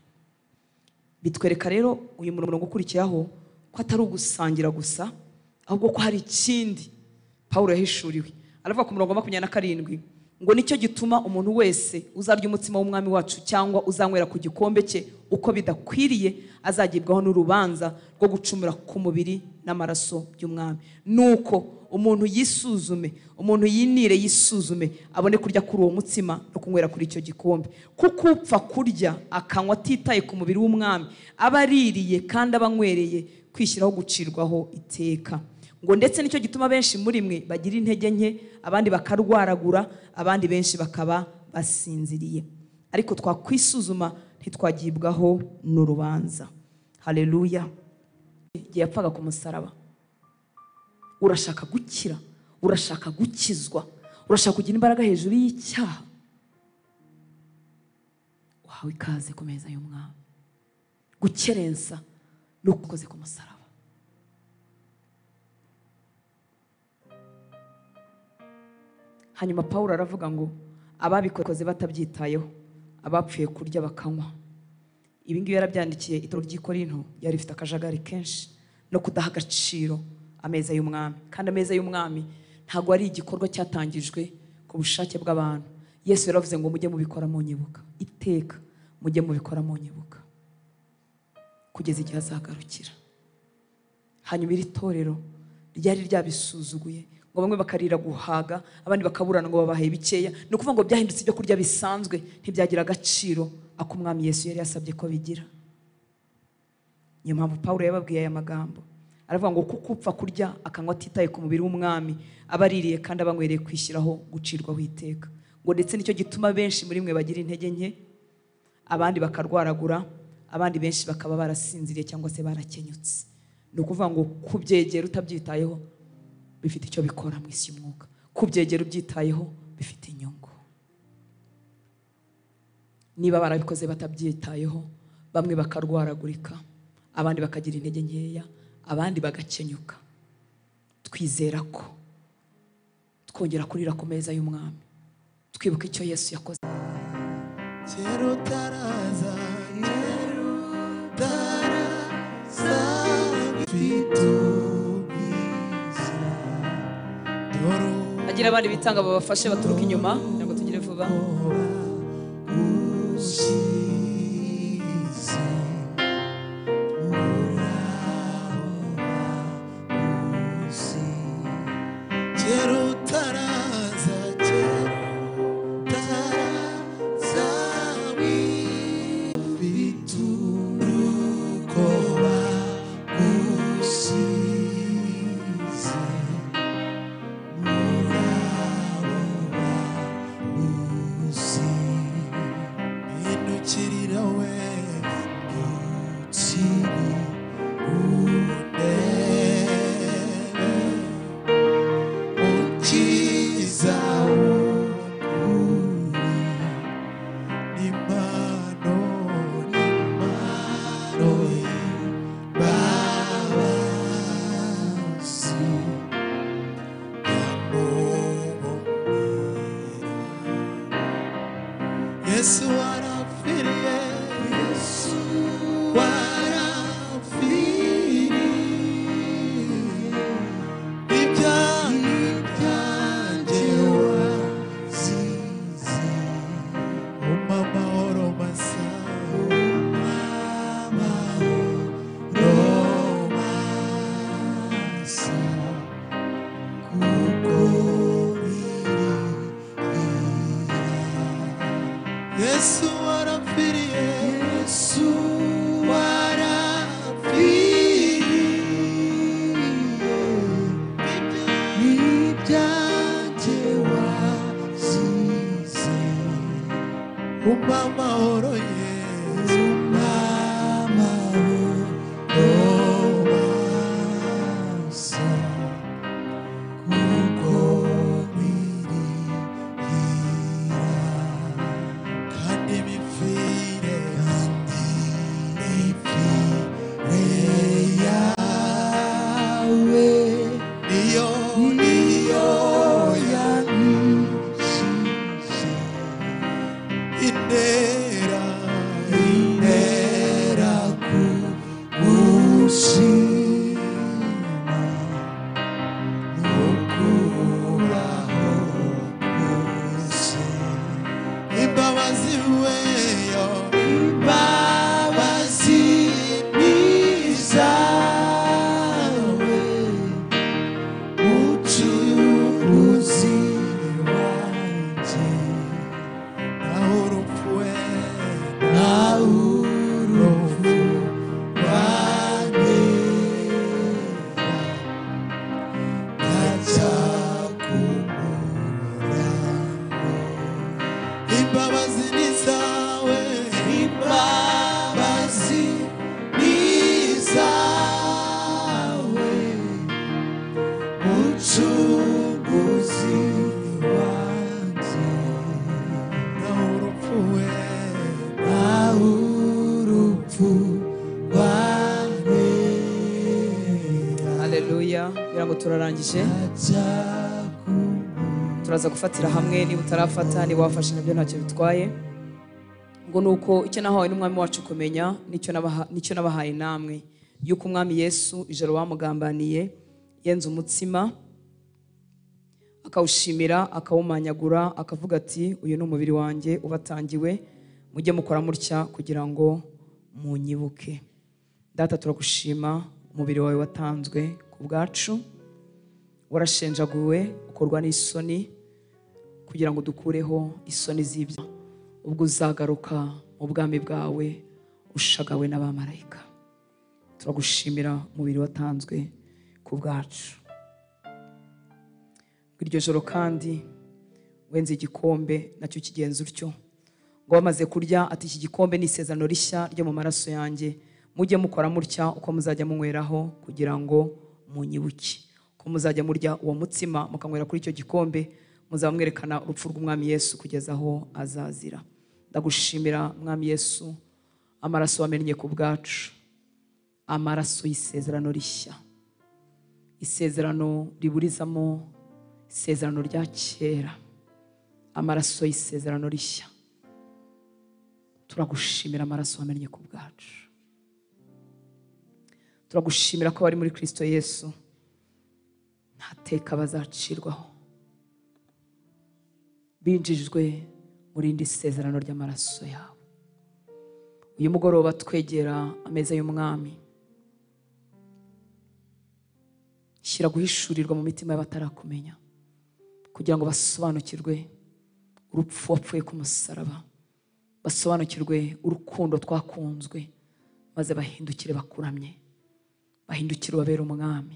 Bitwereka rero uyu murongo ukurikiraho ko atari ugusangira gusa, ahubwo ko hari ikindi Pawulo yahishuriwe. Aravuga ku murongo wa 27 ngo nicyo gituma umuntu wese uzarya umutsima w'Umwami wacu cyangwa uzanywera ku gikombe cye uko bidakwiriye azagibwaho n'urubanza rwo gucumura ku mubiri n'amaraso by'Umwami. Nuko umuntu yisuzume, umuntu yinire yisuzume, abone kurya kuri uwo mutsima no kunywera kuri icyo gikombe. Kuko upfa kurya akanywa atitaye ku mubiri w'Umwami aba aririye kandi abanywereye kwishyiraho gucirwaho iteka. Ngo ndetse nicyo gituma benshi muri mwe bagira intege nke, abandi bakarwaragura, abandi benshi bakaba basinziriye. Ariko twakwisuzuma ntitwagibwaho n'urubanza. Haleluya. Igihe yapfaga ku musaraba, urashaka gukira, Urashaka gukizwa, urashaka kugira imbaraga hejuru y'icyaha, uhawe ikaze ku meza y'umwami. Gukerensa ni ukoze ku musaraba. Hanyuma Pawulo aravuga ngo ababikoze batabyitayeho, abapfuye kurya bakanywa. Ibi ngibi yarabyandikiye itorero ry'i Korinto, ryari rifite akajagari kenshi no kudaha agaciro ameza y'umwami. Kandi ameza y'umwami ntabwo ari igikorwa cyatangijwe ku bushake bw'abantu. Yesu yaravuze ngo mujye mubikora munyibuka iteka, mujye mubikora munyibuka kugeza igihe azagarukira. Hanyuma iri torero ryari ryabisuzuguye, ngo bamwe bakarira guhaga, abandi bakaburana ngo babahaye bikeya. Ni ukuvuga ngo byahindutse ibyo kurya bisanzwe, ntibyagira agaciro ako umwami Yesu yari yasabye ko bigira. Niyo mpamvu Pawulo yababwiye aya magambo, aravuga ngo kuko upfa kurya akanywa atitaye ku mubiri w'umwami, aba aririye kandi abanywereye kwishyiraho gucirwaho iteka. Ngo ndetse nicyo gituma benshi muri mwe bagira intege nke, abandi bakarwaragura, abandi benshi bakaba barasinziriye cyangwa se barakenyutse. Ni ukuvuga ngo kubyegera utabyitayeho bifite icyo bikora mu isi y'umwuka, kubyegera ubyitayeho bifite inyungu. Niba barabikoze batabyitayeho, bamwe bakarwaragurika, abandi bakagira intege nkeya, abandi bagakenyuka, twizera ko twongera kurira ku meza y'umwami, twibuka icyo Yesu yakoze. Kera utaraza, kera utaraza, mfite ubwiza, dore Agira abandi bitanga babafashe baturuka inyuma kugira ngo tugire vuba. Usize muraho kera utaraza, kera utaraza, mfite urukoba gusize muraho usi Hindukirira we, hindukiri undebe, Mukiza w'ukuri, n'impano, n'impano y'imbabazi, yamubonera. Yesu warapfiriye, Yesu warapfiriye, ibyaha byanjye wazize, umpa amahoro masa, umpa amahoro masa, kuko Yesu warapfiriye, Yesu warapfiriye, ibyanjye wazize, umpa amahoro Yesu, umpa amahoro masa, kuko nkwirira. Kandi Haleluya. Ngira ngo turarangije, turaza gufatira hamwe. Niba utarafata, niba wafashe nabyo ntacyo bitwaye. Ngo nuko icyo nahawe n'umwami wacu kumenya nicyo nabahaye namwe, yuko umwami Yesu ijoro bamugambaniye yenze umutsima akawushimira akawumanyagura akavuga ati uyu ni umubiri wanjye ubatangiwe, mujye mukora mutya kugira ngo munyibuke. Data, turagushima umubiri wawe watanzwe ku bwacu, warashenjaguwe ukorwa n'isoni kugira ngo dukureho isoni z'ibyo, ubwo uzagaruka mu bwami bwawe ushagawe n'abamarayika. Turagushimira umubiri watanzwe ku bwacu. Iryo joro kandi wenze igikombe nacyo kigenza utyo, ngo bamaze kurya ati iki gikombe ni isezerano rishya ryo mu maraso yanjye, mujye mukora mutya uko muzajya munyweraho kugira ngo munyibuke. Ko muzajya murya uwo mutsima mukanywera kuri icyo gikombe, muzaba mwerekana urupfu rw'umwami Yesu kugeza aho azazira. Ndagushimira mwami Yesu amaraso wamennye ku bwacu, amaraso y'isezerano rishya, isezerano riburizamo isezerano rya kera, amaraso y'isezerano rishya. Turagushimira amaraso wamennye ku bwacu. Turagushimira ko bari muri Kristo Yesu nta teka bazacirwaho, binjijwe muri indi sezerano ry'amaraso yawe. Uyu mugoroba twegera ameza y'umwami, shyira guhishurirwa mu mitima y'abatarakumenya kugira ngo basobanukirwe urupfu wapfuye ku musaraba, basobanukirwe urukundo twakunzwe, maze bahindukire bakuramye, bahindukire babere umwami.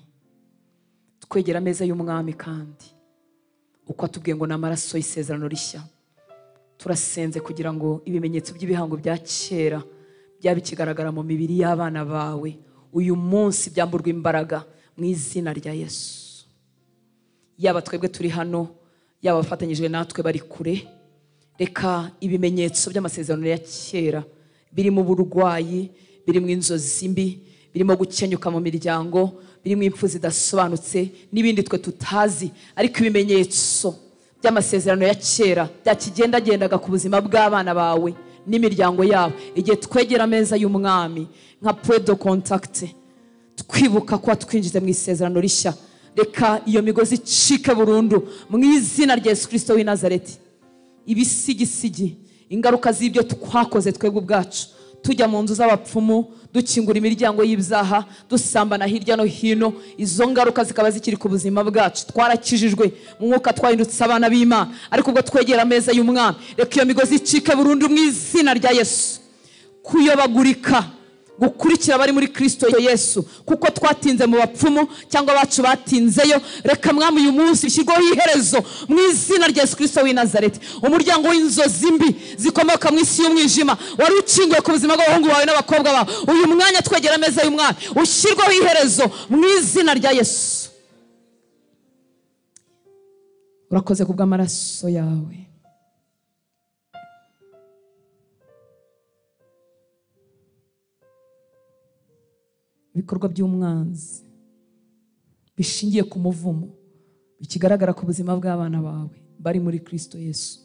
Twegera ameza y'umwami kandi uko atubwiye ngo ni amaraso y'isezerano rishya, turasenze kugira ngo ibimenyetso by'ibihango bya kera byaba bikigaragara mu mibiri y'abana bawe uyu munsi byamburwa imbaraga mu izina rya Yesu. Yaba twebwe turi hano, yaba abafatanyijwe natwe bari kure, reka ibimenyetso by'amasezerano ya kera birimo uburwayi, birimo inzozi mbi, birimo gukenyuka mu miryango, birimo impfu zidasobanutse n'ibindi twe tutazi, ariko ibimenyetso by'amasezerano ya kera byakigendagendaga ku buzima bw'abana bawe n'imiryango yabo, igihe twegera ameza y'umwami nka point de contact, twibuka ko twinjize mu isezerano rishya, reka iyo migozi icike burundu mu izina rya Yesu Kristo w'i Nazareti. Ibisigisigi, ingaruka z'ibyo twakoze twebwe ubwacu, tujya mu nzu z'abapfumu, dukingura imiryango y'ibyaha, dusambana hirya no hino, izo ngaruka zikaba zikiri ku buzima bwacu. Twarakijijwe mu mwuka, twahindutse abana b'Imana, ariko ubwo twegera ameza y'umwami, reka iyo migozi icike burundu mu izina rya Yesu. Kuyobagurika gukurikira abari muri Kristo Yesu, kuko twatinze mu bapfumu cyangwa abacu batinzeyo, reka mwami uyu munsi bishyirweho iherezo mu izina rya Yesu Kristo w'i Nazareti. Umuryango w'inzozi mbi zikomoka mu isi y'umwijima wari ukinguye ku buzima bw'abahungu bawe n'abakobwa bawe, uyu mwanya twegera ameza y'umwami ushyirweho iherezo mu izina rya Yesu. Urakoze kubw'amaraso yawe. Ibikorwa by'umwanzi bishingiye ku muvumo bikigaragara ku buzima bw'abana bawe bari muri Kristo Yesu,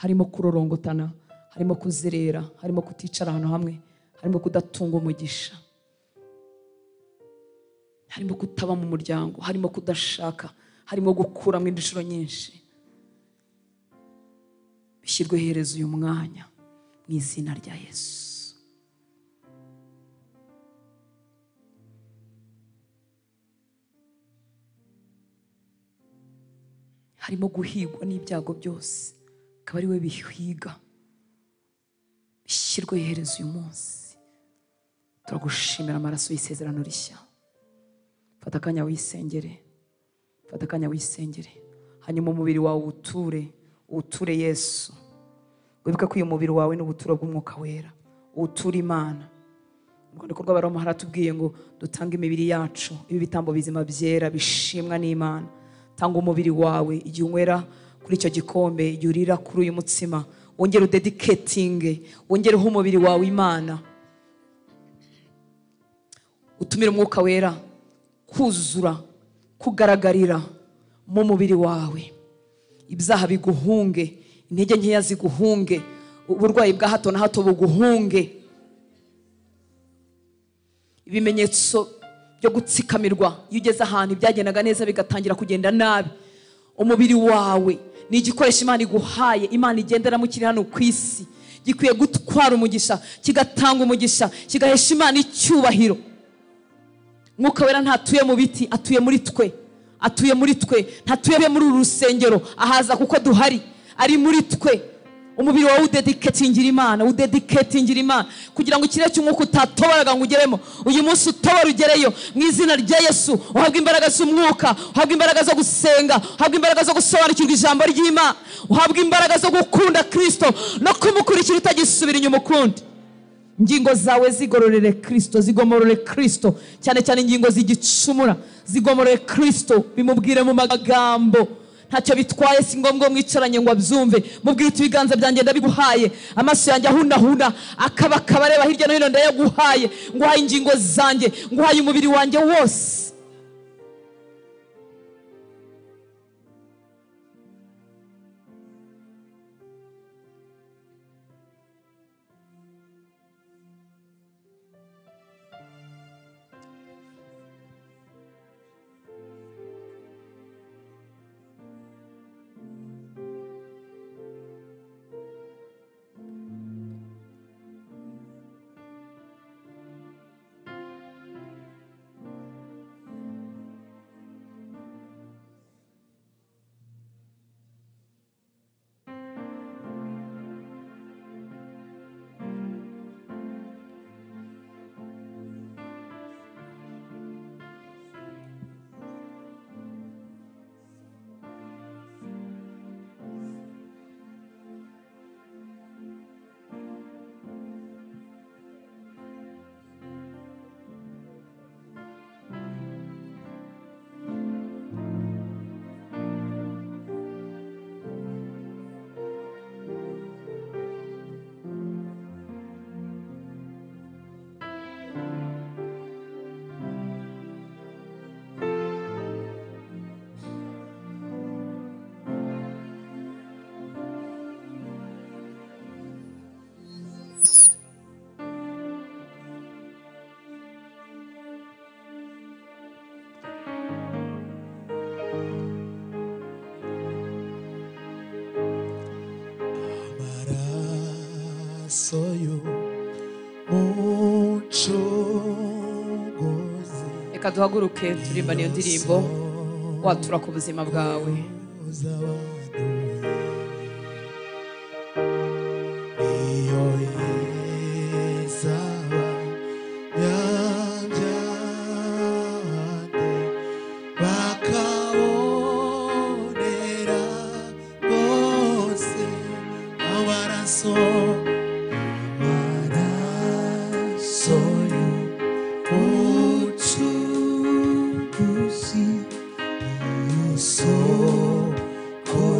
harimo kurorongotana, harimo kuzerera, harimo kuticara ahantu hamwe, harimo kudatunga umugisha, harimo kutaba mu muryango, harimo kudashaka, harimo gukuramo inshuro nyinshi, bishyirwe iherezo uyu mwanya mu izina rya Yesu. Harimo guhigwa n'ibyago byose, akaba ari we bihiga, bishyirwe iherezo uyu munsi. Turagushimira amaraso y'isezerano rishya. Fata akanya wisengere, fata akanya wisengere, hanyuma umubiri wawe uwuture, uwuture Yesu. Wibuke ko uyu mubiri wawe ni ubuturo bw'umwuka wera, uwuture Imana. Urwandiko rw'Abaroma haratubwiye ngo dutange imibiri yacu ibi bitambo bizima byera bishimwa n'Imana. Tanga umubiri wawe igihe unywera kuri icyo gikombe, igihe urira kuri uyu mutsima, wongere udedicatinge, wongereho umubiri wawe Imana, utumire umwuka wera kuzura, kugaragarira mu mubiri wawe. Ibyaha biguhunge, intege nkeya ziguhunge, uburwayi bwa hato na hato buguhunge, ibimenyetso byo gutsikamirwa iyo ugeze ahantu ibyagendaga neza bigatangira kugenda nabi. Umubiri wawe ni igikoresho Imana iguhaye, Imana igenderamo kiri hano ku isi, gikwiye gutwara umugisha, kigatanga umugisha, kigahesha Imana icyubahiro. Mwuka Wera ntatuye mu biti, atuye muri twe, atuye muri twe, ntatuye muri uru rusengero, ahaza kuko duhari, ari muri twe. Umubiri wawe udediketingira Imana, udediketingira Imana kugira ngo ikirere cy'umwuka utatoboraga ngo ugeremo, uyu munsi utobora ugereyo mu izina rya Yesu. Uhabwe imbaraga z'umwuka, uhabwe imbaraga zo gusenga, uhabwe imbaraga zo gusobanukirwa ijambo ry'Imana, uhabwe imbaraga zo gukunda Kristo no kumukurikira utagisubira inyuma ukundi. Ingingo zawe zigororere Kristo, zigomorore Kristo, cyane cyane ingingo z'igicumura zigomorore Kristo. Bimubwire mu magambo, ntacyo bitwaye, si ngombwa mwicaranye ngo abyumve. Mubwire uti ibiganza byanjye ndabiguhaye, amaso yanjye ahunahuna akabakaba areba hirya no hino ndayaguhaye, nguhaye ingingo zanjye, nguhaye umubiri wanjye wose. Reka duhaguruke turirimba iyo ndirimbo watura ku buzima bwawe. So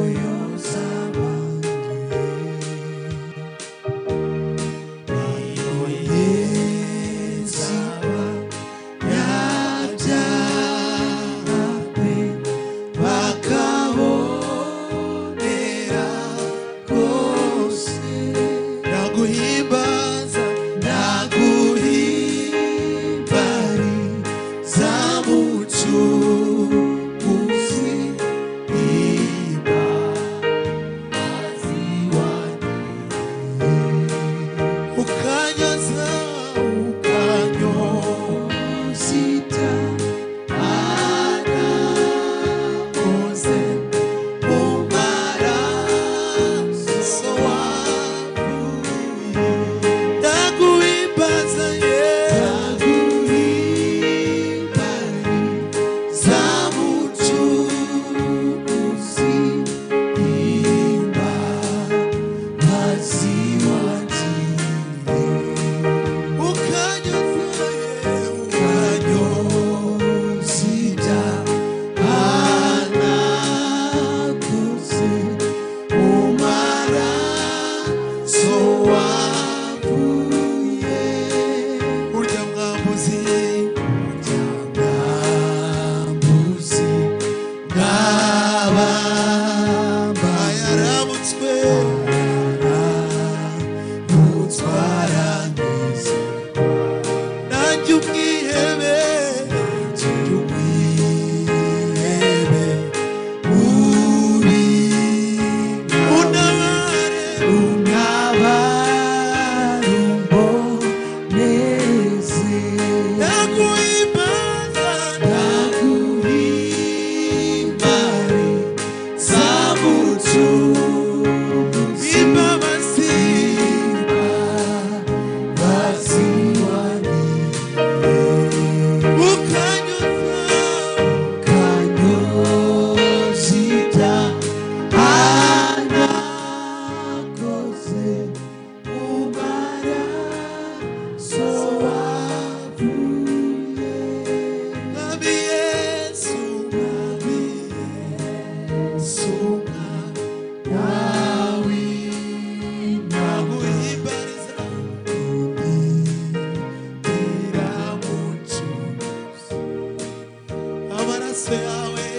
Amaraso yawe,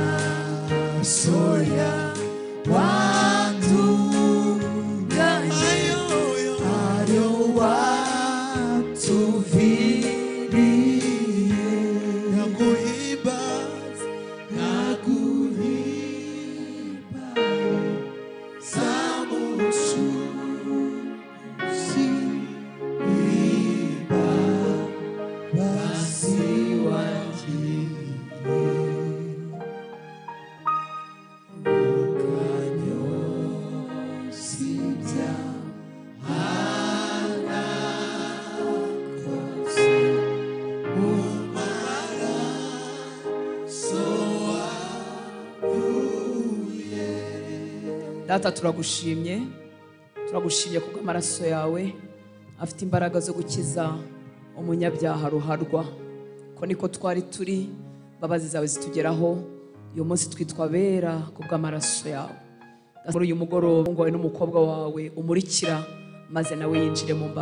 amaraso yawe watunganye, ayo watuviriye. Naguhimbaza, naguhimbaza mucuzi, imbabazi wangiriye, ukanyoza ibyaha nakoze, mu maraso wavuye. Data, turagushimye, turagushimye kubw'amaraso yawe afite imbaraga zo gukiza umunyabyaha ruharwa. Ko niko twari turi, imbabazi zawe zitugeraho. Uyu munsi twitwa bera kubw'amaraso yawe. Muri uyu mugoroba, umuhungu wawe n'umukobwa wawe umurikira, maze nawe yinjire mu mbabazi.